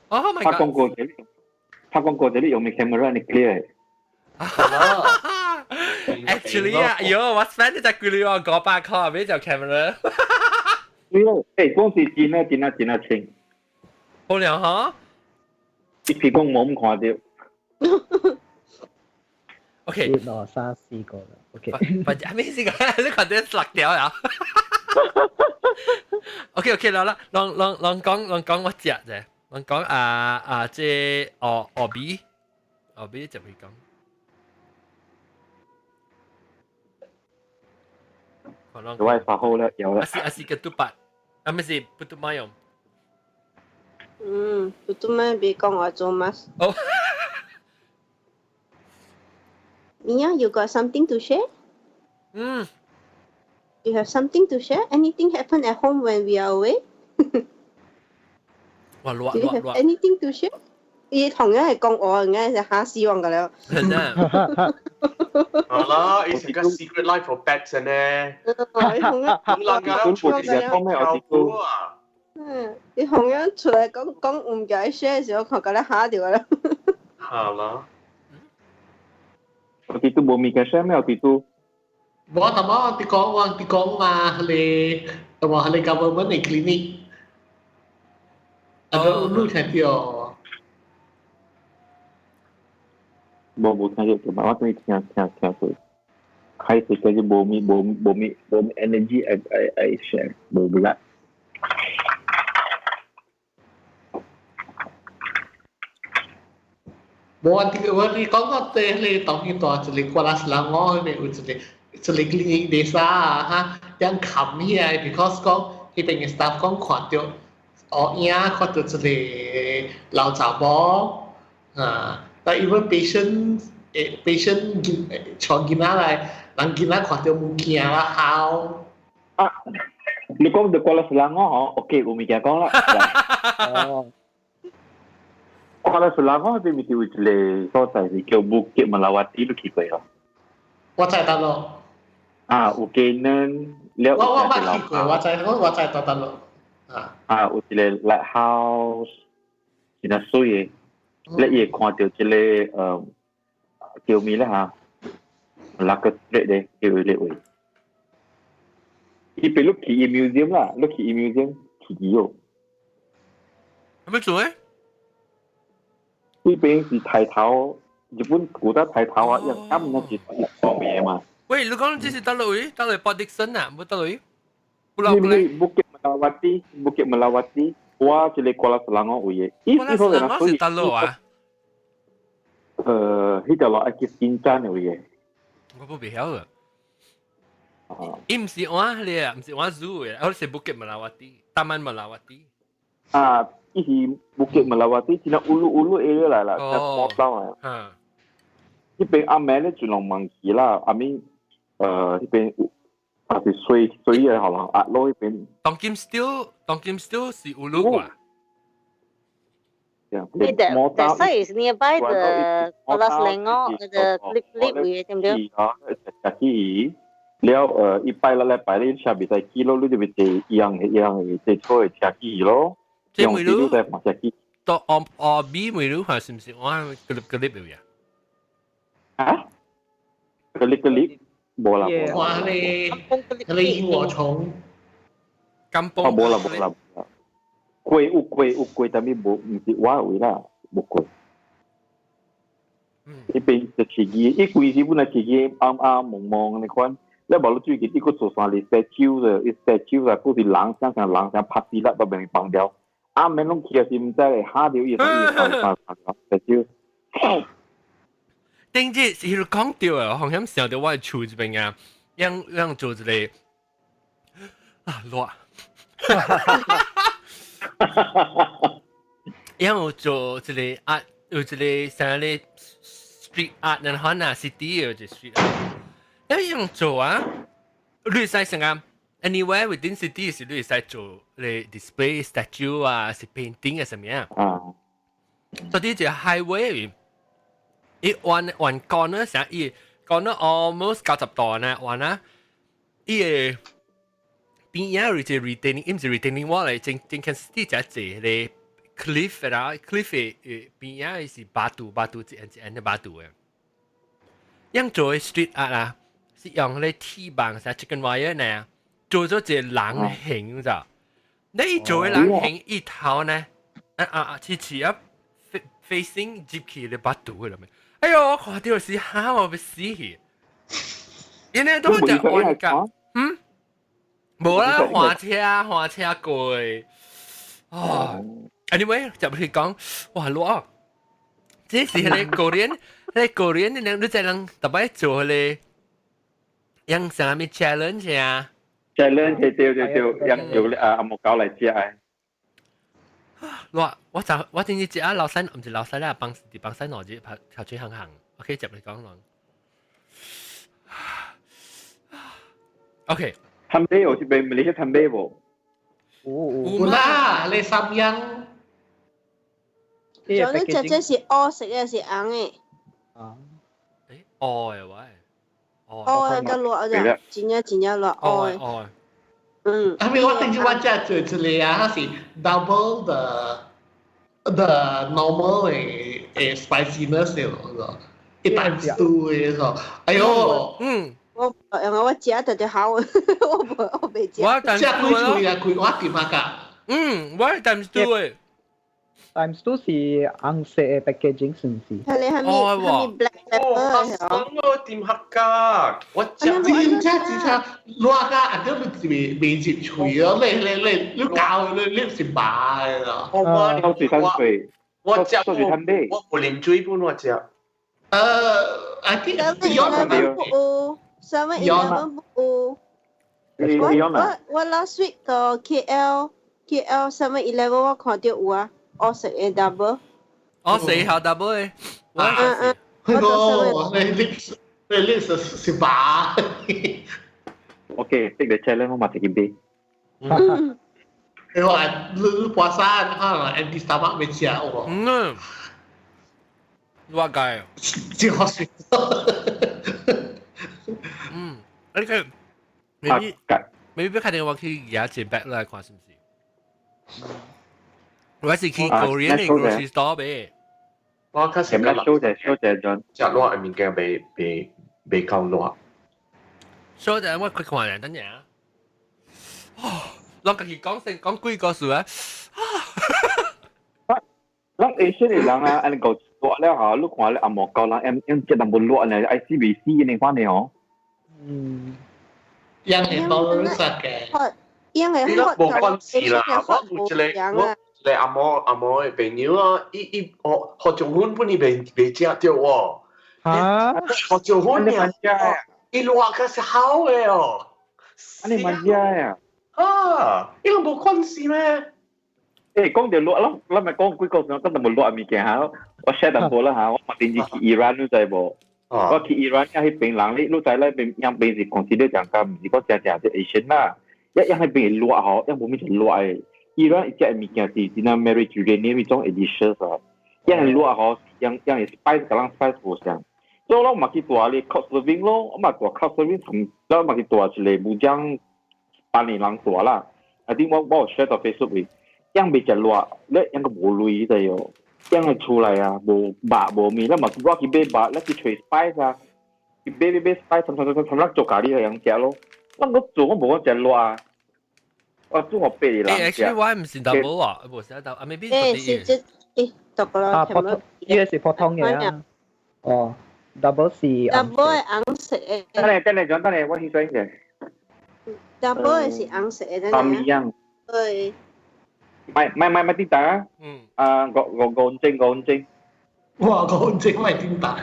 Oh my 拍 god！廣告這裡，拍廣告這裡用咩 camera 你 clear？ Actually 啊，喲，我 spend 一隻幾兩500塊買隻 camera。對咯，誒，講是真啊真啊真啊清。好了哈。一皮講冇咁看到。 OK。一、二、三、四個啦。OK。不，係咩事個？你看到落掉啊？OK OK 啦啦，攏攏攏講攏講我食啫，攏講啊啊，這學學味學味就會講。我係發好啦，有啦。啊是啊是個嘟八，啊唔是不嘟馬用。嗯，不嘟馬別講我做乜。哦。 Mia, you got something to share? 嗯。 You have something to share? Anything happen at home when we are away? 哇，熱 Do you 熱 have 熱！ anything to share? 伊同樣係講我，應該係嚇死我㗎了。真係。好啦，it's 個 secret life for pets 呢。同樣咁人家出嚟講咩？我啊。嗯，你同樣出來講講唔記得 share 嘅時候，我覺得嚇掉啦。好啦。我哋都冇物件 share 咩？我哋都。無淡薄，你講我你講嘛，你話你 government 嘅 clinic，啊個你聽到？無無聽到，嘛我等於聽聽聽過。開始嗰啲無咪無無咪無咪 energy I I I share 無力。無我你講個對你當然大一個瓜拉斯蘭我那邊有一個 klinik desa 啊哈，人冚起來，because 講彼邊嘅 staff 講看著烏影，看著一個老查某啊，但 even patient 誒 patient 帶囡仔來，人囡仔看著物件啦哭。啊，你講到 Kuala Selangor 嗬，OK，有物件講啦。哦。 Kuala Selangor 彼邊有一個所在是叫 Bukit Melawati，你去過哦？我知佗落。啊，有技能了。我捌去過，我知我知佗佗落。啊。啊，有一個 lighthouse，真係媠的，你會看著這個叫咩咧嚇？Malacca Strait 咧，叫彼個位。伊邊你去伊 museum 啦，你去伊 museum 去幾哦？係咪做咧？呢邊是抬頭，日本古代抬頭啊，因為他們那是講咩嘛？喂，你講這是佗落位？佗落 Port Dickson 啊，無佗落位？不啦不啦，Bukit Melawati，Bukit Melawati，我這個 Kuala Selangor 位的。 Kuala Selangor 是佗落啊？彼條路愛去金山的位的。我不袂曉啊。伊毋是換咧，毋是換 zoo 的，我是 Bukit Melawati，Taman Melawati。啊，伊是 Bukit Melawati，真係 ulu ulu area 來啦，在坡島啊。彼邊暗暝咧盡量忘去啦，阿面彼邊有啊是水水的可能壓落彼邊。當今 still 當今 still 是 ulu 啩？ The the site is nearby the Kuala Selangor the clip clip 位對唔對？啊，食起了一拜六禮拜你車袂使去咯，你就會坐一樣一樣坐車的車去咯。這每路在看車去。到哦哦 B 每路看是毋是我個粒個粒嘅呀？啊？個粒個粒，無啦無啦。哇！你你螢火蟲。金哦，無啦無啦無啦。過有過有過，但係無毋是我位啦，無過。彼邊就設計，伊規時本來設計暗暗濛濛按呢款，你無你最近伊閣做三個 statue 的，伊 statue 啊，閣是人像像人像拍死啦，都袂放掉。暗暝攏去也是毋知咧，嚇著伊伊放放放 statue。頂日是彼講著啊，好像想著我厝這邊啊，樣樣做一個啊熱。因為做一個 art，有一個啥咧 street art，然後啊 city 有一個 street art。因為用做啊，你會使成啊，anywhere within city 是你會使做咧 display statue 啊，是 painting 啊，啥物啊。啊。到底這 highway，伊彎彎 corner 啥伊 corner almost 90度呢，彎啊，伊個。邊仔有一個 retaining，伊毋是 retaining wall 嚟，正正間 city 只一個咧 cliff 啦，cliff 的邊仔是 batu batu 一按一按的 batu 的。樣做的 street art 啊，是用咧鐵網啥 chicken wire 呢，做咗一個人形咋？你做的人形一頭呢，啊啊啊，似似啊 facing 入去咧 batu 的啦咩？哎喲，我看著是嚇我欲死去，因為都只彎角，嗯。無啦，換車換車過。哦，anyway 就去講，哇，熱，這是彼個 Korean，彼個 Korean 你你知人逐擺做彼個，用啥物 challenge 啊？challenge 對對對，用用啊阿木狗來食的。熱，我就我頂日食啊老細，毋是老細啦，幫佇幫細兩日拍頭水行行，OK，接你講咯。OK。坦白有這邊馬來西亞坦白無？有啦，你三樣。仲你食這是烏色的，是紅的？啊。誒，烏的喂。烏的較熱咋，真正真正熱烏的。烏的。嗯。後面我頂次我食做一個啊，它是 double the normal 的 spiciness 的咯，一 times two 的咯。哎喲。嗯。我因為我食就就好，我無我袂食。我食幾喙啊？幾我點啊？㗎？嗯，我 times two 的。 times two 是紅色的 packaging 是毋是？係你係咪係咪 black pepper？我點客家？我食真正真正熱甲，啊！你未未入喙咯，你你你你咬你你是麻的咯。我我是三歲。我食我無啉水本我食。I think Seven 不有，7-Eleven 不有。我 last week 到 KL 7-Eleven 我看到有啊，我食嘅 double。我食下 double 嘅。嗯嗯。我你 lips 你 lips 是把。 OK，take the challenge 我嘛一杯。你話你puasa 可能 empty stomach 未食喎。嗯。我計。真好食。嗯，而且 maybe 確定我去也一百來看是唔是？我是去 Korean 的 grocery store 唄。我較是較小隻小隻陣，食熱的物件袂袂袂夠熱。小隻我去看下，等陣啊。哦，咱家己講先講幾個數啊？咱 Asian 的人啊，按呢個熱了吼，你看咧紅毛高人，用用食淡薄熱呢，愛死袂死呢款的哦。嗯。樣係 tolerance 嘅。樣係你都無關係啦，我有一個我一個阿嬷阿嬷的朋友啊，伊伊學學種粉本伊袂袂食著喎。嚇？學種粉爾，伊熱較是好的哦。按呢嘛食啊？啊，伊攏無關係咩？欸，講到熱咯，咱咪講幾個時候，講淡薄熱的物件哈，我 share 淡薄啦哈，我嘛頂次去伊蘭，你知無？我去伊蘭，遐彼邊人，你你知咧邊，樣邊是 consider 講較毋是講誠正是 Asian 啦，一樣彼邊熱吼，樣無物是熱的。伊蘭伊食的物件是真正 Mediterranean 彼種 delicious 啊，樣熱吼，樣樣 spice 佮咱 spice 無相。所以我嘛去蹛咧 couch surfing 咯，我嘛蹛 couch surfing 同，我嘛去蹛一個武將班的人蹛啦。I think 我我有 share 到 Facebook 裡。樣袂食熱，你樣個無鐳的喲，樣個出來啊，無肉無面，咱嘛我去買肉，咱去揣 spice 啊，去買買買 spice，摻摻摻摻，咱做咖喱個樣食咯。咱我做我無講食熱啊，我做予八個人食。 Actually 我毋是 double 啊，無是 double，啊 maybe 誒是這誒 double 啊，普通，呢個是普通嘅啊。哦，double 是 double 係紅色的。等下等下，等下，我去選者。 double 是紅色的。三樣。對。咪咪咪咪叮當啊！嗯。啊，五五五分鐘，五分鐘。哇，五分鐘咪叮當。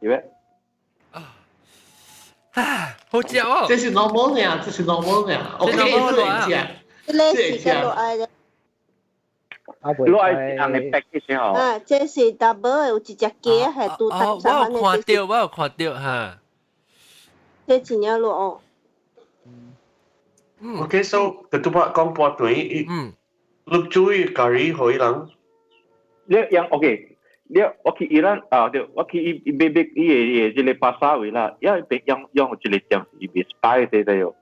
有咩？啊，好食哦！這是 normal 呢，這是 normal 呢。OK，這會食。這是個落愛的。落愛是紅的 package 吼。啊，這是 double 有一隻雞係拄哦，我有看到，我有看到哈。這真正熱哦。 OK，so ketupat 講半頓，你煮咖喱予伊人。你樣 OK，你我去伊蘭啊，對，我去伊伊買買伊個伊個這個巴沙位啦，因為別用用一個店是賣 spice 的喲，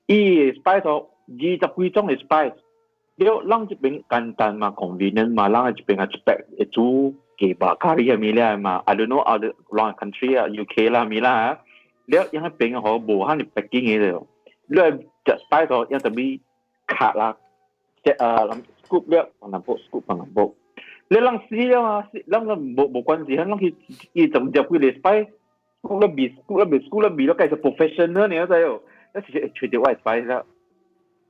伊個 spice 哦，二十幾種的 spice，了咱這邊簡單嘛，convenient 嘛，咱這邊啊一百會煮雞肉咖喱的物了嘛，I don't know other wrong country 啊，UK 啦物啦，了因彼邊吼無遐爾 packing 的喲，你食 spice 哦，要特別卡啦，即啊 scoop 了，放淡薄 scoop 放淡薄。你人死了啊！人個無無關係，人去伊就入幾個 spice，scoop 了味，scoop 了味，scoop 了味了，計是 professional 你知哦？一是會揣著我的 spice 了，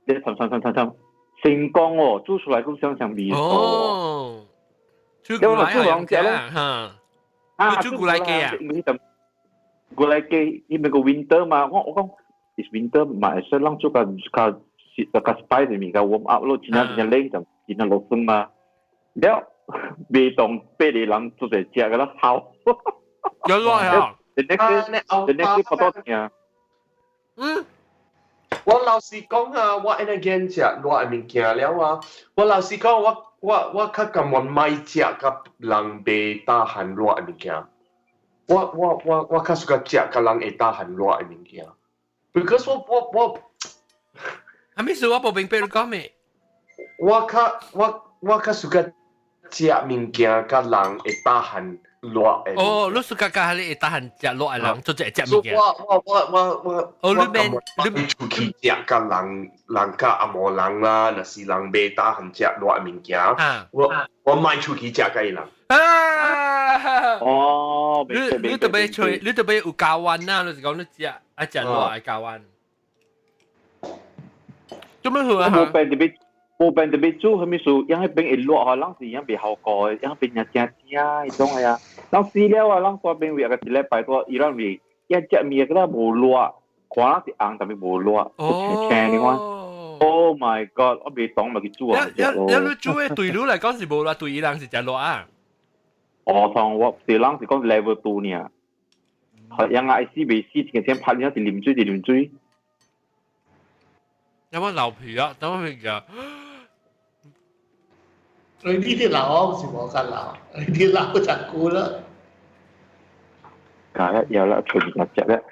你摻摻摻摻摻，成功哦，煮出來閣相相味哦。煮過來煮兩隻咯，嚇！啊，煮過來雞啊？過來雞，因為個 winter 嘛，我我講 is winter 嘛，會使人做較較較 spice 的物較 warm up 咯，真正真正冷就真正落霜嘛，了。未當八個人做者食個啦，好。有耐啊！The next day，the next day 跑到聽。嗯，我老實講啊，我按呢見食熱的物件了啊，我老實講，我我我較甘願莫食佮人袂 tahan 熱的物件。我我我我較喜歡食佮人會 tahan 熱的物件。Because 我我我，係咩事？我無明白你講咩？我較我我較喜歡食物件，佮人會 tahan 熱的。哦，你是較較你會 tahan 食熱的人，做這食物件。我我我我我，哦，你免你出去食佮人人佮紅毛人啦，若是人袂 tahan 食熱的物件，我我莫出去食佮伊人。啊！哦，你你特別吹，你特別有加溫啊！你是講你食啊食熱愛加溫。做咩好啊？我無病特別，無變特別煮，係咪數？因為邊會熱吼，咱是樣袂效果的，樣邊也正正迄種的啊。咱死了啊，咱嗰邊為個一禮拜多，伊咱為一食物個無熱，看咱是紅，但係無熱，青青的看。Oh my god！我袂懂咪去煮啊！一一你煮的對你來講是無熱，對伊人是誠熱啊。哦，同我對人是講 level 2 爾。係樣啊，死未死，一個先拍你是啉水就啉水。有冇流皮啊？等我皮㗎。你呢啲流我唔是冇咁流，你啲流就久啦。假一有啦，隨便入隻咧。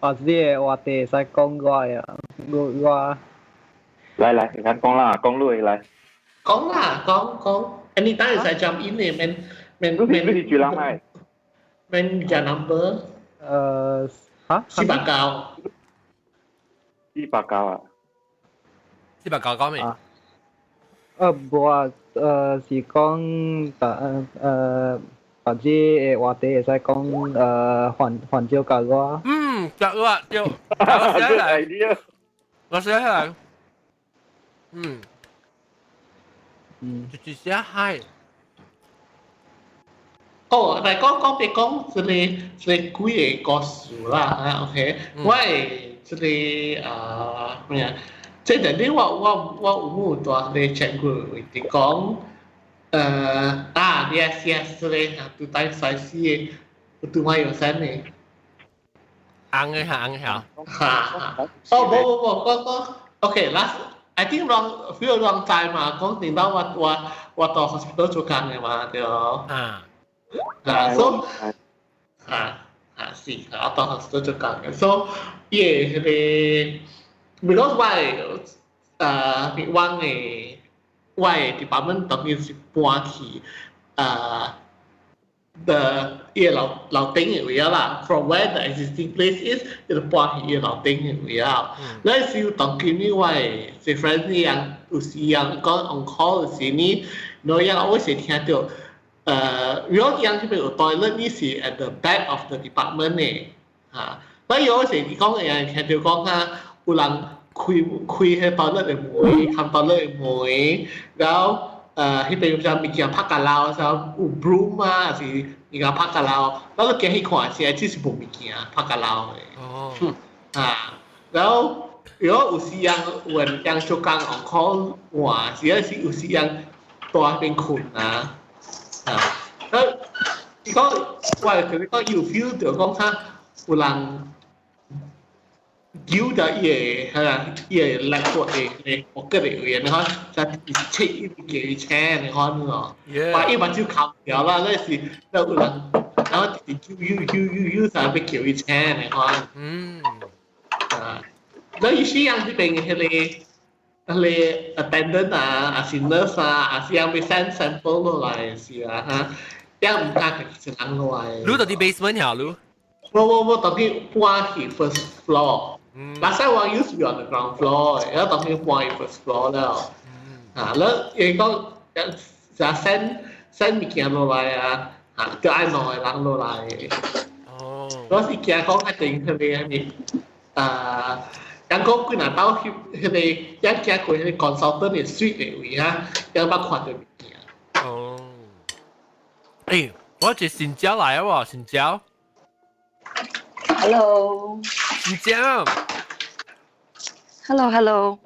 啊，這個話題會使講我啊，我來來，你講啦，講落來。講啦，講講，anytime 會使 jump in 嘅，免免免。你是住人係？免加 number。嚇？489。489啊？489講咩？無啊，是講，或者個話題會使講，還還照甲我。嗯，甲我對，我寫來，我寫來。嗯。嗯。就寫嗨。哦，來講講別講，這個這個幾個故事啦，啊，OK，我會這個啊咩啊？這陣你我有冇帶你前過位置講？啊，yes yes，這個啊，拄帶帥死的，拄買有生的。紅的下，紅的下。哈，哦，無無無，我講，OK，last I think wrong feel wrong time 嘛，講定到我到 hospital 做工的嘛，對。啊。啊，so 啊啊是，我到 hospital 做工的，so 伊個彼個，because 我我的 department 當然是搬去the 伊個樓樓頂的位啦，from where the existing place is，伊就搬去伊個樓頂的位啊。那時當今呢，我的這 friend 呢樣有時樣講 on call 時呢，我樣我是聽到。如果樣這邊有 toilet 呢是 at the back of the department 呢，嚇。所以有時講嘅聽到講啊，有人開開彼 toilet 的門，冚 toilet 的門，然後彼邊有啥物件拍甲漏，啥有 broom 啊，還是物件拍甲漏，我都驚去看是，只是無物件拍甲漏的。哦。啊，然後如果有時人有人做工 on call 換，是啊是有時人蹛彼邊睏啊。啊，啊，伊講，我同你講，有 feel 到講啥，有人揪到伊個，嚇，伊個肋骨的的骨骼的位，你看，就切一直叫伊請，你看喏，把伊目睭冚掉啦，那是那有人，然後直直揪揪揪揪啥欲叫伊請，你看。啊，那伊是樣這邊彼個 attendant 啊，還是 nurse 啊，還是樣欲 send sample 落來是啊，哈，樣毋敢家己一人落來。你到佇 basement 遐你？無無無，當佢搬去 first floor。Last time 我 used to be on the ground floor，然後當佢搬去 first floor 了。啊，แล้ว伊講，就 send send 物件落來啊，啊，叫愛兩個人落來。哦。我是驚講一定彼個啥物啊。人講幾若兜去彼個，一行過彼個 consultant 的 suite 的位啊，人捌看著物件。哦。欸，我一新椒來啊喎，新椒。 Hello。新椒。 Hello，Hello。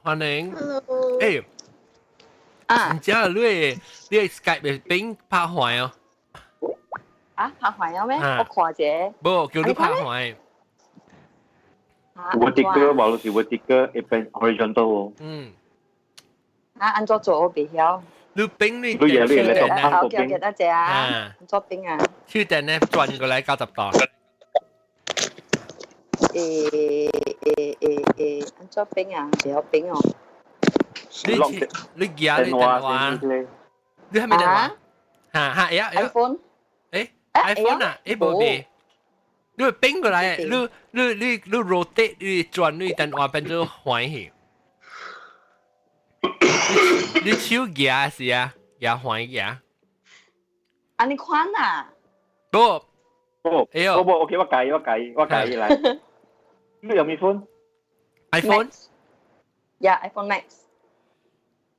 歡迎。 Hello。欸。啊。新椒，你的 Skype 的邊拍壞哦。啊，拍壞了咩？我看者。無，叫你拍壞。 Vertical 無就是 vertical 一邊 horizontal 哦。嗯。啊，按怎做我袂曉。你邊你你嘢你嚟做好，叫記得者啊，按怎邊啊？手電呢轉過來90度。欸欸欸欸，按怎邊啊？袂曉邊哦。你你舉你電話，你係咪電話？嚇嚇，會 iPhone。欸，iPhone 啊，欸無袂。你會變過來，你 rotate，你轉你電話變做橫去。你手舉是啊，舉橫舉。啊，你看啊？不，不，哎呦，不不，OK，我改我改我改來。你用咩 phone ？iPhone。 Yeah，iPhone Max。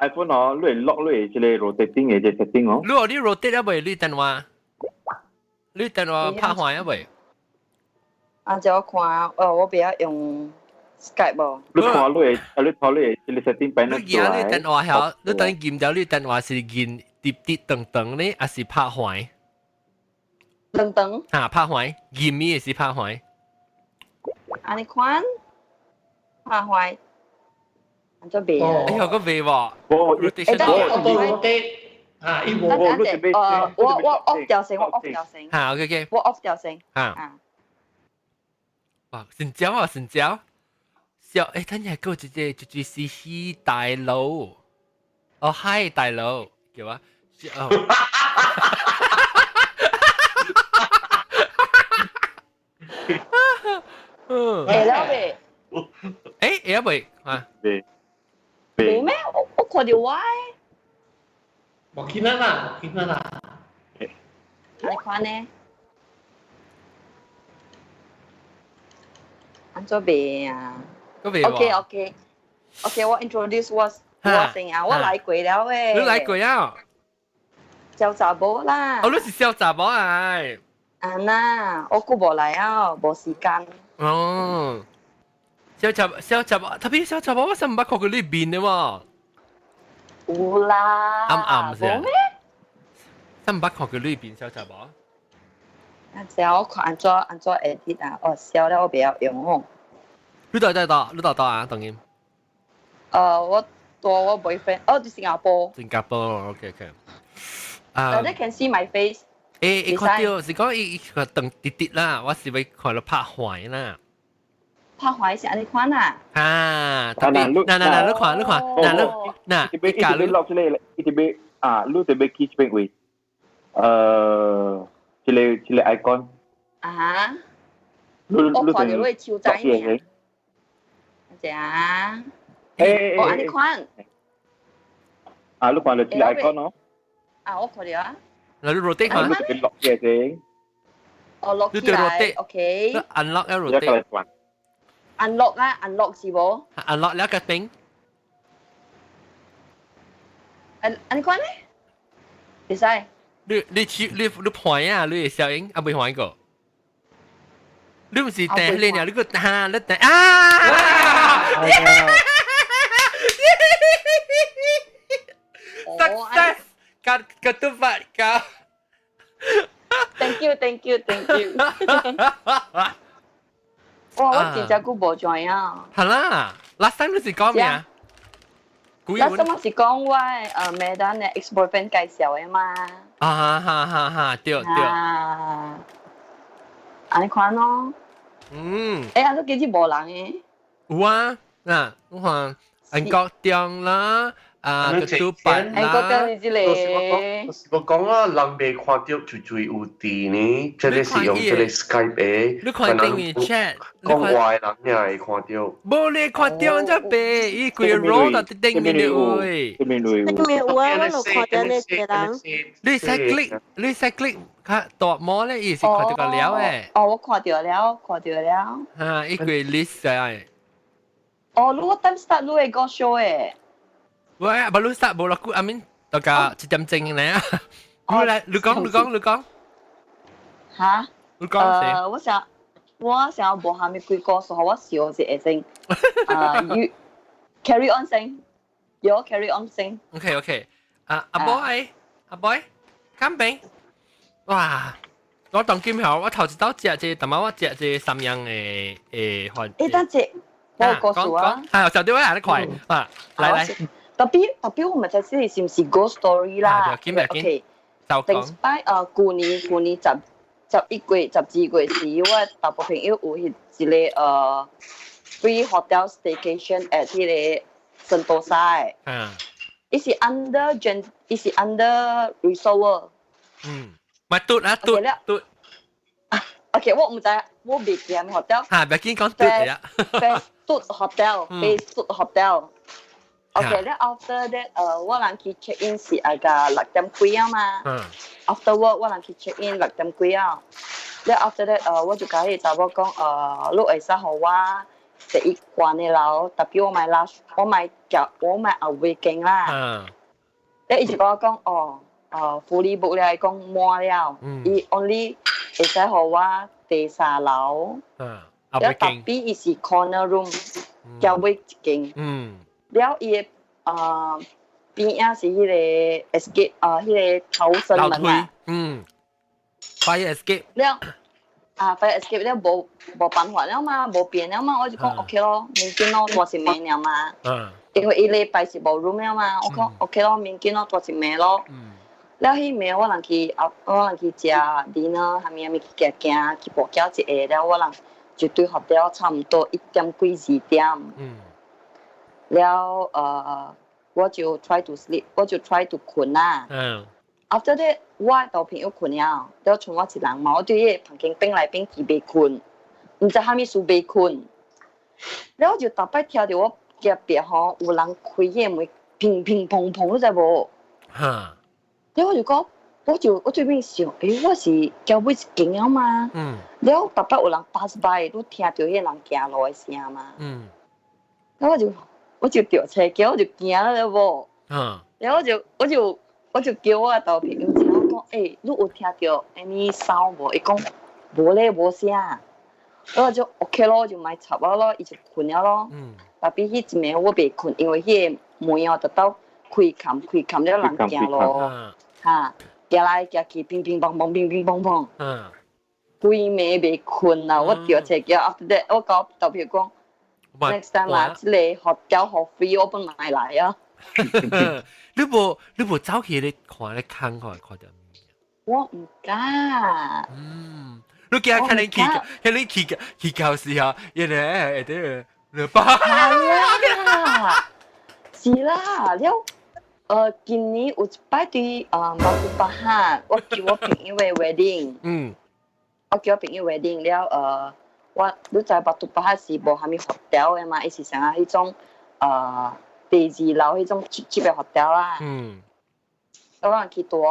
iPhone 哦，你會 lock 你這個 rotating 嘅這 setting 哦。你 rotate 啊未？你電話，你電話拍壞啊未？啊，就我看，哦，我不要用 Skype 無。你看你的，啊，你看你的這個 setting panel。你見你電話曉，你等撳掉你電話是撳直直長長呢，還是拍壞？長長。嚇，拍壞，撳咪是拍壞。啊，你看，拍壞。按怎袂啊？哎呦，個袂喎。我 rotation 我 rotate 啊，伊無。等陣，我 off 掉先，我 off 掉先。嚇，OK OK。我 off 掉先。嚇。哇，成交啊，成交。小，誒，等下個一個一句是喜大佬，哦，嗨大佬，叫啊，哦。嗯。會了未？誒，會了未？啊。未。未咩？我看到我。無見啦，無見啦。你看呢？按怎未啊？OK OK OK，我 introduce 我我先啊，我來過了誒。你來過啊？小查某啦。哦，你是小查某啊？啊那，我閣無來啊，無時間。哦，小查小查某，特別小查某，我真毋捌看過你面的喎。有啦。暗暗是。無咩？真毋捌看過你面小查某。啊，這我看按怎按怎 edit 啊？哦，笑了我袂曉用哦。你到底到？你到到啊？當然。我帶我 boyfriend，哦，佇新加坡。新加坡，OK OK。啊。 They can see my face。欸，看到是講伊伊個長直直啦，我是欲看到拍壞啦。拍壞是按呢款啊？啊，特別，嗱嗱嗱，你看你看，嗱你嗱，伊直欲落出來，伊直欲啊，你直欲去這邊位，這個這個 icon。啊？我看到你手仔爾。只啊？欸哦，按呢款。啊，你看到這個 icon 哦？啊，我看到啊。嗱，你 rotate 看。你直欲落嘅先。哦，落起來，OK。 unlock 了 rotate。 unlock 啊，unlock 是無？unlock 了個頂。按按呢款呢？會使。你你去你你盤啊，你會效應啊未還過？你毋是掟你爾，你閣哈你掟啊！Success 甲甲拄發膠。 Thank you, thank you, thank you。哇！我真正久無 join 啊。係啦，last time 你是講咩啊？ last time 我是講我Medan 的 ex boyfriend 介紹的嘛。啊哈哈哈，對對。啊，按呢款咯。嗯。欸，按怎今日無人的？有啊，嗱，我看韓國中啦，啊，個拄辦啦。韓國中是這個。就是我講啊，人袂看到最最有佇呢，這個是用這個 Skype 的。你看頂面 chat，講話的人也會看到。無你看到這白，伊規個 row 都佇頂面的位。頂面有。頂面有啊，我有看到那個人。你使 click，你使 click 較大模咧，伊是看到個了的。哦，我看到了，看到了。啊，伊規 list 的。哦，你 what time start 你會個 show 的？喂，baru start 無落久，I mean 大家一點鐘咧。你來，你講，你講，你講。嚇？你講先。我想，我想無蝦米幾個，所以我笑一下先。啊，you carry on 先，you carry on 先。 OK OK，啊阿 boy，阿 boy，乾杯！哇！我當今後我頭一道食這，但係我食這三樣的的飯。欸，等陣，我有故事啊。係，就對我來得快啊！來來。特別特別，我毋知這是毋是 ghost story 啦。OK。頂一擺舊年11月、12月時，我大部朋友有彼一個free hotel staycation at 彼個聖多沙的。嗯。伊是 under gen，伊是 under resort。嗯。咪嘟啊嘟嘟。 OK，我毋知，我袂記得 hotel。嚇，袂緊講嘟嚟啊。 Best hotel，best hotel。OK，咧 after that，我人去 check in 是啊個六點幾啊嘛。After work 我人去 check in 六點幾啊。咧 after that，我就共彼個查某講，你會使予我第一關的樓，特別我買 last，我買腳，我買後尾間啦。咧伊就甲我講，哦，哦，fully book 了，伊講滿了，伊 only 會使予我第三樓。了特別伊是 corner room，較尾一間。了伊的啊邊仔是彼個 escape 啊，彼個逃生門啊。嗯，fire escape。了啊，fire escape 了無無辦法了嘛，無變了嘛，我就講 OK 咯，明天咯，多一暝了嘛。因為伊禮拜是無 room 了嘛，我講 OK 咯，明天咯，多一暝咯。了彼暝我人去啊，我人去食 dinner，啥物啥物去行行，去步行一下了，我人就對 hotel 差毋多1點幾2點。了我就 try to sleep，我就 try to 睏啦。After that，我的朋友睏了，了剩我一人嘛，我對彼個房間變來變去袂睏，毋知啥物事袂睏。了我就逐擺聽著我隔壁吼有人開彼個門，乒乒乓乓，你知無？哈。了我就講，我就我對面想，欸，我是交尾一間了嘛？了逐擺有人 pass by，你聽著彼個人行路的聲嘛？了我就著車叫，我就驚了無？了我就叫我的朋友聽，我講，欸，你有聽著 any sound 無？伊講無咧，無聲。我就 OK 咯，就莫插我咯，伊就睏了咯。特別彼一暝我袂睏，因為彼個門哦，直到開冚開冚了人行路，哈，行來行去，乒乒乓乓，乒乒乓乓。規暝袂睏啦，我著車叫，after that 我佮我朋友講，next time 啊，這個 hotel 予 free 我本買來啊。你無走去咧看咧看看看著？我毋敢。嗯，你驚看你去，看你去去到時候，伊咧會得你爸。係啊，是啦，了，今年有一擺對 Batu Pahat，我叫我朋友的 wedding。我叫我朋友 wedding 了，我你知 Batu Pahat 是無啥物 hotel 的嘛，伊是啥彼種第二樓彼種 cheap cheap 的 hotel 啦。我人去住，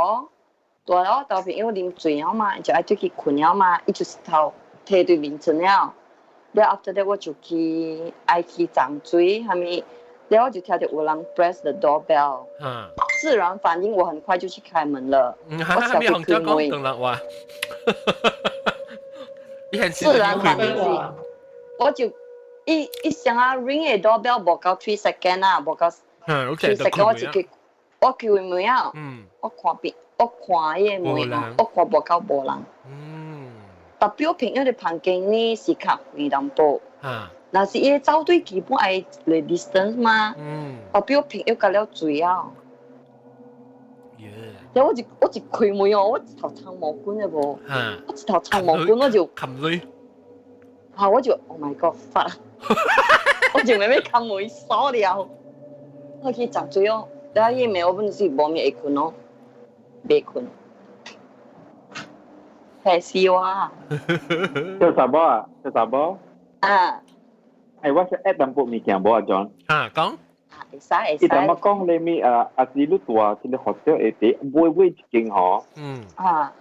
住了我兜朋友啉醉了嘛，伊就愛對去睏了嘛，伊就是頭提對面床了。了 after that 我就去愛去沖水，啥物，了我就聽著有人 press the doorbell。自然反應，我很快就去開門了。我小去開門。自然反應是，我就一一聲啊 ring 的 doorbell 無夠 3 second 啊，無夠 3 second 我就去，我開門啊。我看邊，我看彼個門，我看無夠無人。特別我朋友的房間呢是較遠淡薄。若是伊走對基本愛個 distance 嘛。特別我朋友佮了醉啊。然後我一開門哦，我一頭長毛管的無，我一頭長毛管我就冚水，嚇我就 Oh my God 發，我就欲欲冚門鎖了，我去浸水哦，然後彼暝我本是無咩會睏哦，袂睏，嚇死我！小查某啊，小查某。啊。哎，我是 add 淡薄物件無啊，John。啊，講。會使會使。伊淡薄講你咪啊，啊是你住這個 hotel 會佇尾尾一間吼。啊，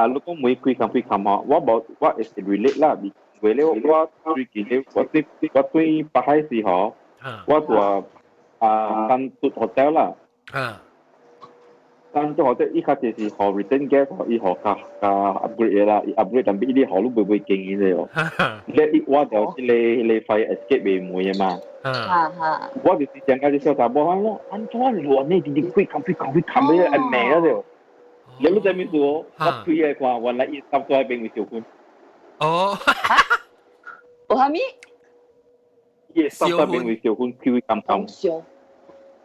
你講每開冚開冚吼，我無我會是 relate 啦，為了我最近咧，我對北海市吼，我住啊 Santut hotel 啦。Santut hotel 伊較濟是予 return guest，伊予較較 upgrade 啦，伊 upgrade 但係伊啲予你尾尾間嘅咧哦。你伊我就這個彼個 fire escape 的門的嘛。哈哈。我就是講甲這小查某講，按怎亂呢？直直開冚開冚開冚咧，按暝了就。你你知咩事哦？我開來看，原來伊差不多喺邊位燒薰。哦。有啥物？伊差不多邊位燒薰，開開冚冚。燒。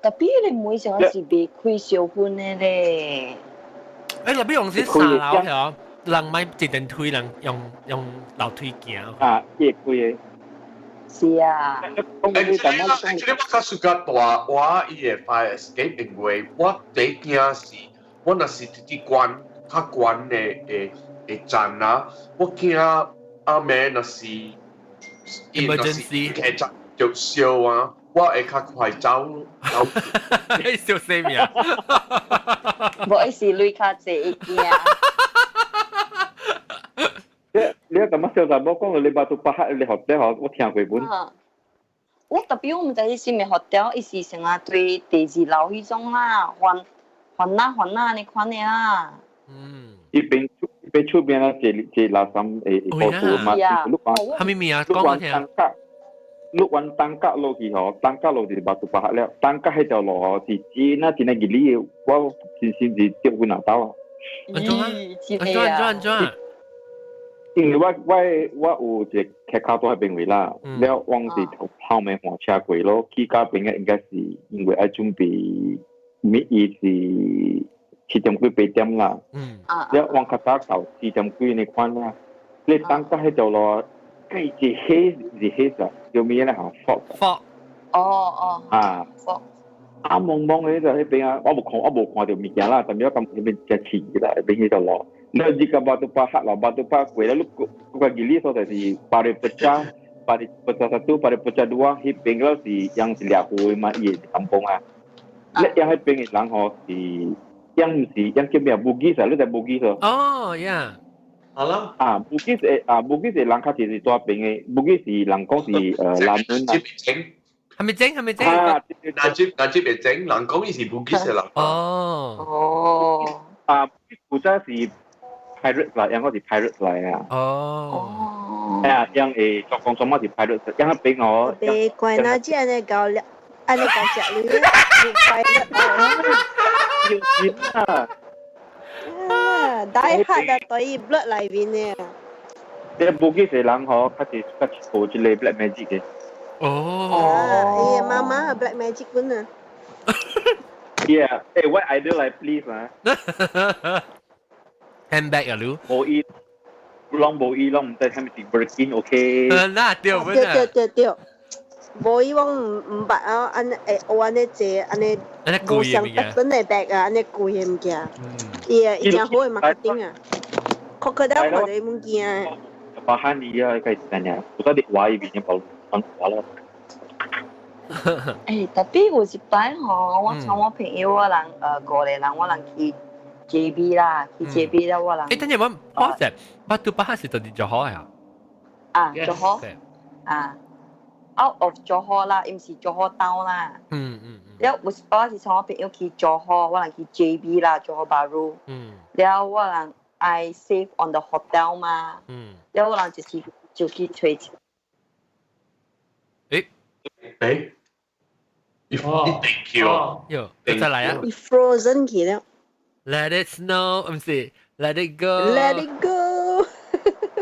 特別彼個門上是袂開燒薰的咧。欸，若欲用是三樓嗬，人莫一電梯，人用樓梯行。啊，伊會開的。是啊。 Actually，我較 suka 大我伊會 fire escape，因為我第一驚是，我若是直直關較懸的的的站啊，我驚暗暝若是 emergency 就燒啊，我會較快走走。你燒死命？無，伊是鐳較濟，伊驚。你你感覺小查某講你 Batu Pahat 你 hotel 我聽過本。我特別我毋知是啥物 hotel，伊是成啊對第二樓彼種啦，還還哪還哪呢款的啦。伊邊出邊啊，這這垃圾會故事嘛，你講蝦米物啊？講我聽。你往 Tangkak 落去吼，Tangkak 落就是 Batu Pahat 了。Tangkak 彼條路吼是真啊真啊吉利的，我真心是接阮阿兜啊。按怎啊？按怎按怎按怎？因為我有一個客卡住彼邊位啦，了我是從後面換車過咯，去到邊個應該是因為愛準備，咪伊是7點幾8點啦。了我較早到4點幾呢款啦，你 Tangkak 彼條路。計是黑是黑色，叫咩咧？嚇，fog。 fog。哦哦。啊。 fog。啊，濛濛的就彼邊啊，我無看到物件啦，但是我感覺彼邊真刺激啦，彼邊彼條路。你入個 Batu Pahat 啦，Batu Pahat 過了，你個吉利所在是 Parit Pecah，Parit Pecah 1, Parit Pecah 2，彼邊了是樣是獵戶的嘛，伊的 kampung 啊。你樣彼邊的人吼是，樣毋是樣叫咩 Bugis 啊？你知 Bugis 哦？哦，呀。好啦。啊，Bugis 的啊，Bugis 的人較濟是住邊的，Bugis 是人講是南門啊。係咪整？係咪整？啊，納吉會整，人講伊是 Bugis 的人。哦。哦。啊，古早是 pirate 來，樣講是 pirate 來啊。哦。哎呀，樣會做工作嘛是 pirate，樣彼邊哦。別怪那只按呢搞了，按呢搞食你，pirate 要錢啊！啊，die hard 啊，對 blood 內面的。這 Bugis 的人吼，較濟較濟學這個 black magic 的。哦。啊，伊的媽媽係 black magic 本啊。 Yeah，誒，我 idol 來 please 啊。 Handbag 啊，你？無伊，攏無伊，攏毋知啥物是 Birkin，OK？那對對對對對。無伊我毋捌啊，按呢會學按呢坐按呢無相本的 bag 啊，按呢貴的物件。伊啊，伊誠好的 marketing 啊，crocodile 看著伊物件。巴漢尼啊，開始怎樣？我到底話伊邊嘅包話了。誒，特別有一擺吼，我參我朋友我人五個人，我人去 JB 啦，去 JB 了我人。誒，等陣我 pause，Batu Pahat 是到佇柔佛啊？啊，柔佛。啊，out of 柔佛啦，伊毋是柔佛 town 啦。了有一擺是參我朋友去柔佛，我人去 JB 啦，柔佛 Bahru。了我人愛 save on the hotel 嘛。了我人就是就去揣。誒。誒。你定去哦。喲，再來啊！伊 frozen 去了。 Let it snow，毋是 Let it go。 Let it go。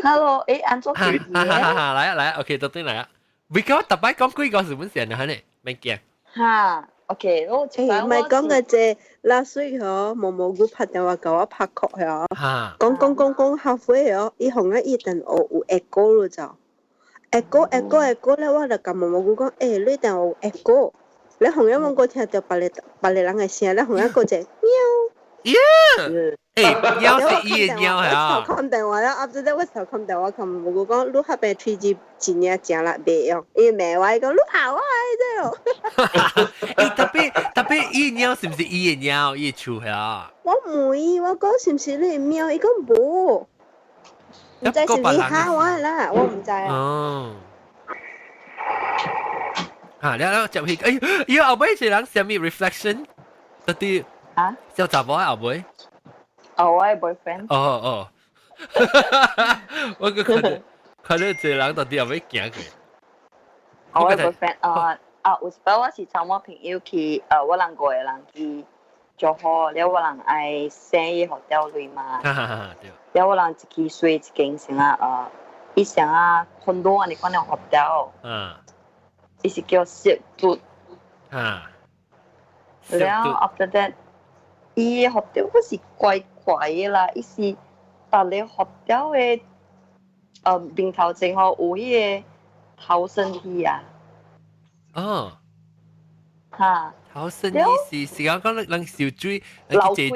Hello，誒，按怎哈哈哈！來啊來啊，OK，到轉來啊。為講逐擺講幾個是本線啊，呢，免驚。哈，OK，我誒，唔係講個這 last week 嗬，毛毛菇拍電話共我拍 call 嗬，講講講講 halfway 嗬，伊予我伊電話有 echo 咯就，echo echo echo 咧，我就共毛毛菇講，誒，你電話有 echo，你予我我聽著別个別个人的聲，你予我閣一個喵。耶！誒，貓是伊的貓係啊。我頭看電話了，後仔我頭看電話，共毛毛菇講，你彼邊 3G 真正誠力袂用，伊罵我，伊講你嚇我的哦。誒，特別特別，伊的貓是毋是伊的貓？伊的厝係啊。我問伊，我講是毋是你的貓？伊講無，毋知是毋是嚇我啦，我毋知啊。哦。啊，了了接去，哎，伊後尾是人啥物 reflection？到底啊？小查某後尾？哦，我的 boyfriend。哦哦。我閣看到一個人到底後尾行過。我的 boyfriend 啊啊，有一擺我是參我朋友去，我人五個人去柔佛，了我人愛省伊 hotel 鐳嘛。哈哈哈，對。了我人一去睡一間啥伊啥啊 condo 按呢款的 hotel。伊是叫雪嘟。了 after that，伊 hotel 我是怪怪的啦，伊是逐个 hotel 的面頭前吼有彼個逃生梯啊。哦。哈。逃生梯是講講人游水，樓梯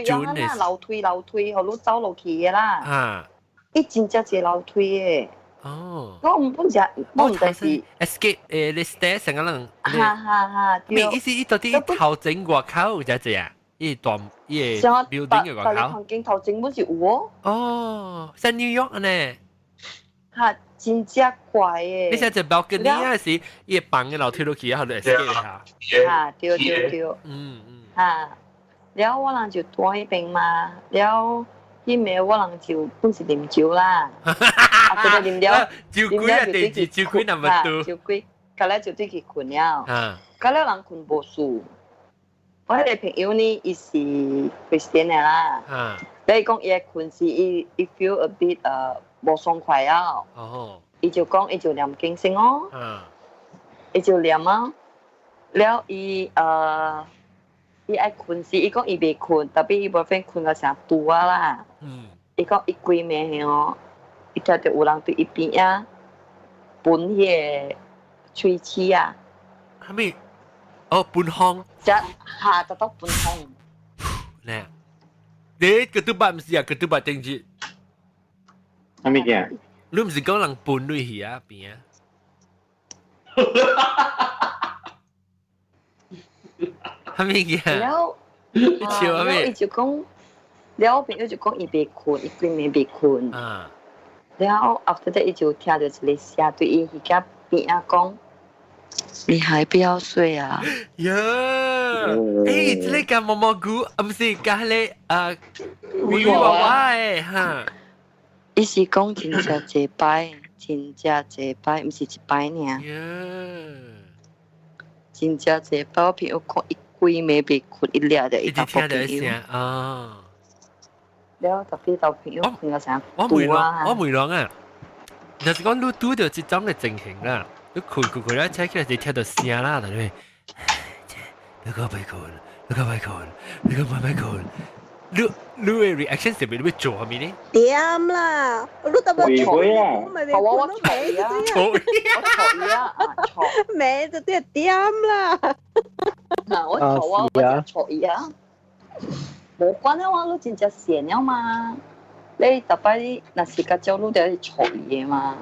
啊，樓梯樓梯，予你走落去的啦。伊真正一個樓梯的。我毋本只，我毋知是 escape 你 stairs 成個人。哈哈哈。咩意思？伊到底頭前外口有只只啊？伊大伊個 building 嘅外口。環境頭前本是有哦。哦，像 New York 呢？嚇，真正怪的。你寫隻 balcony 啊，是伊房嘅樓梯落去啊，後來 escape 下。嚇，對對對。嚇，了我人就住彼邊嘛，了彼暝我人就本是啉酒啦。啊，對對啉了，酒鬼啊，第二酒鬼 number two。酒鬼，後來就對去睏了。後來人睏無事。我彼個朋友呢，伊是 Christian 的啦。所以講伊睏時，伊 feel a bit 無爽快啊。伊就講，伊就念經先哦。伊就念啊。了伊伊愛睏時，伊講伊袂睏，特別伊 boyfriend 睏到成拄啊啦。伊講伊規暝哦，伊聽著有人對伊邊仔噴彼個喙齒啊。啥物？哦，噴風。只下得到噴風。呢？你個都捌毋是啊？個都捌定住。啥物件？你毋是講人噴落去啊邊啊？啥物件？了，你笑啥物？伊就講，了我朋友就講伊袂睏，伊規暝袂睏。了 after that 伊就聽著一个聲對伊彼個邊仔講：你還不要睡啊？呀！欸，這個甲毛毛菇，啊，毋是佮彼个啊，娃娃的哈。伊是講真正濟擺，真正濟擺，毋是一擺爾。真正濟擺，我朋友講伊規暝袂睏，伊掠著伊查某朋友。啊！了特別查朋友睏到成我問人，我問人啊，就是講你拄著這種的情形啦，你睏睏睏咧，醒起來就聽著聲啦，就會，你閣袂睏，你閣袂睏，你閣袂睏。你的 reaction 是咪你欲做啥物呢？點啦，你特別會啊！我我錯啊，錯我錯啊，錯咩就啲點啦。嗱，我錯啊，我就錯伊啊。無關啊，我你真正善了嘛。你逐擺若是較少，你就會錯伊的嘛。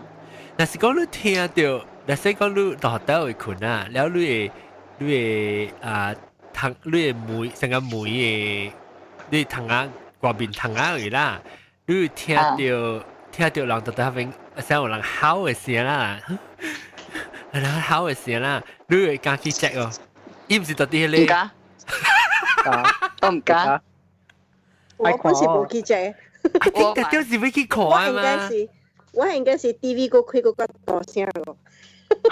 若是講你聽著，若是講你到學會睏啊，了你會啊，窗你會門成個門的。你窗仔外面窗仔去啦，你會聽著人佇那邊，像有人吼的聲啦，人吼的聲啦，你會敢去 check 哦？伊毋是佇彼個？毋敢，我毋敢。我本是無去 check。我就是欲去看嘛。我應該是 TV 閣開閣較大聲個。我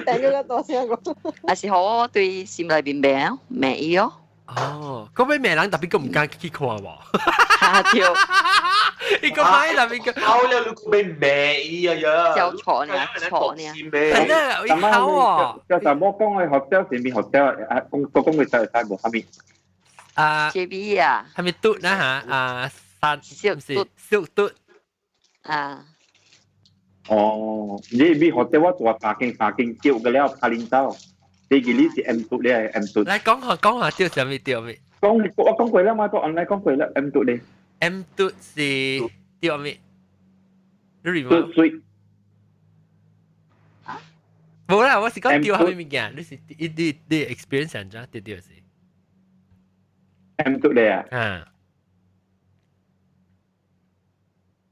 訂閣較大聲個。還是予我對心內面罵罵伊哦。哦，閣欲罵人特別閣毋敢去看無？哈對，伊閣買特別閣，好了，你閣欲罵伊啊呀！叫錯呢，錯呢。係啊，伊好哦。叫查某講的學校是咩學校？啊，講講講會使無啥物？啊，JB 啊，係咪嘟啦嚇？啊，山小嘟，小嘟啊。哦，你咩學校我做三間三間叫個了，拍領導。第二你是 M 嘟，你係 M 嘟。來講下講下，叫啥物叫咩？講我講過啦嘛，都 online 講過啦，M 嘟咧。 M 嘟是叫咩？你嘟水。無啦，我是講叫啥物物件？你是你 experience 按怎？對對是。 M 嘟咧啊？啊。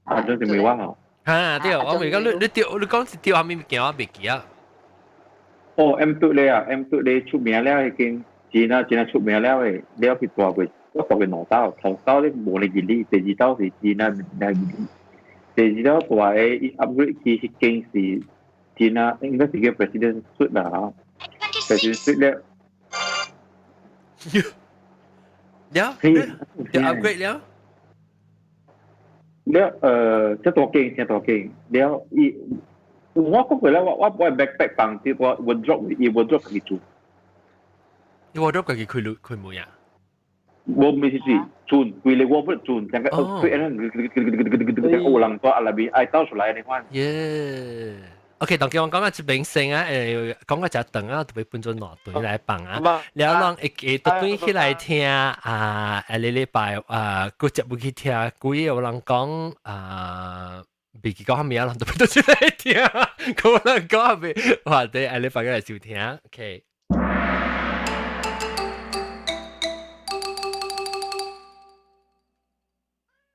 啊，就是沒我吼。啊，對，我咪講你叫你講是叫啥物物件，我袂記啊。哦，M 嘟咧啊，M 嘟咧出名了已經，真啊真啊出名了的，了去大過，我大過兩道，頭道咧無咧熱力，第二道是真啊真啊，第二道大的伊 upgrade 去彼間是真啊，應該是叫 President Suite 啦吼，President Suite 了。了，就 upgrade 了。了，這大間，這大間，了伊。我講過啦，我 backpack 放啲我 wardrobe，伊 wardrobe 家己做。伊 wardrobe 家己開開門啊？我唔是是轉，規個 wardrobe 轉，成個開安尼，有人蹛內面愛倒出來你看。耶！OK，當叫我講到這邊先啊，講到遮長啊，特別分做兩段來放啊。了，攏會記得轉起來聽啊，下禮拜啊，閣接入去聽，幾個有人講啊。袂記講啥物啊，人特別都出來聽，可能講未，或者下禮拜閣來收聽，OK。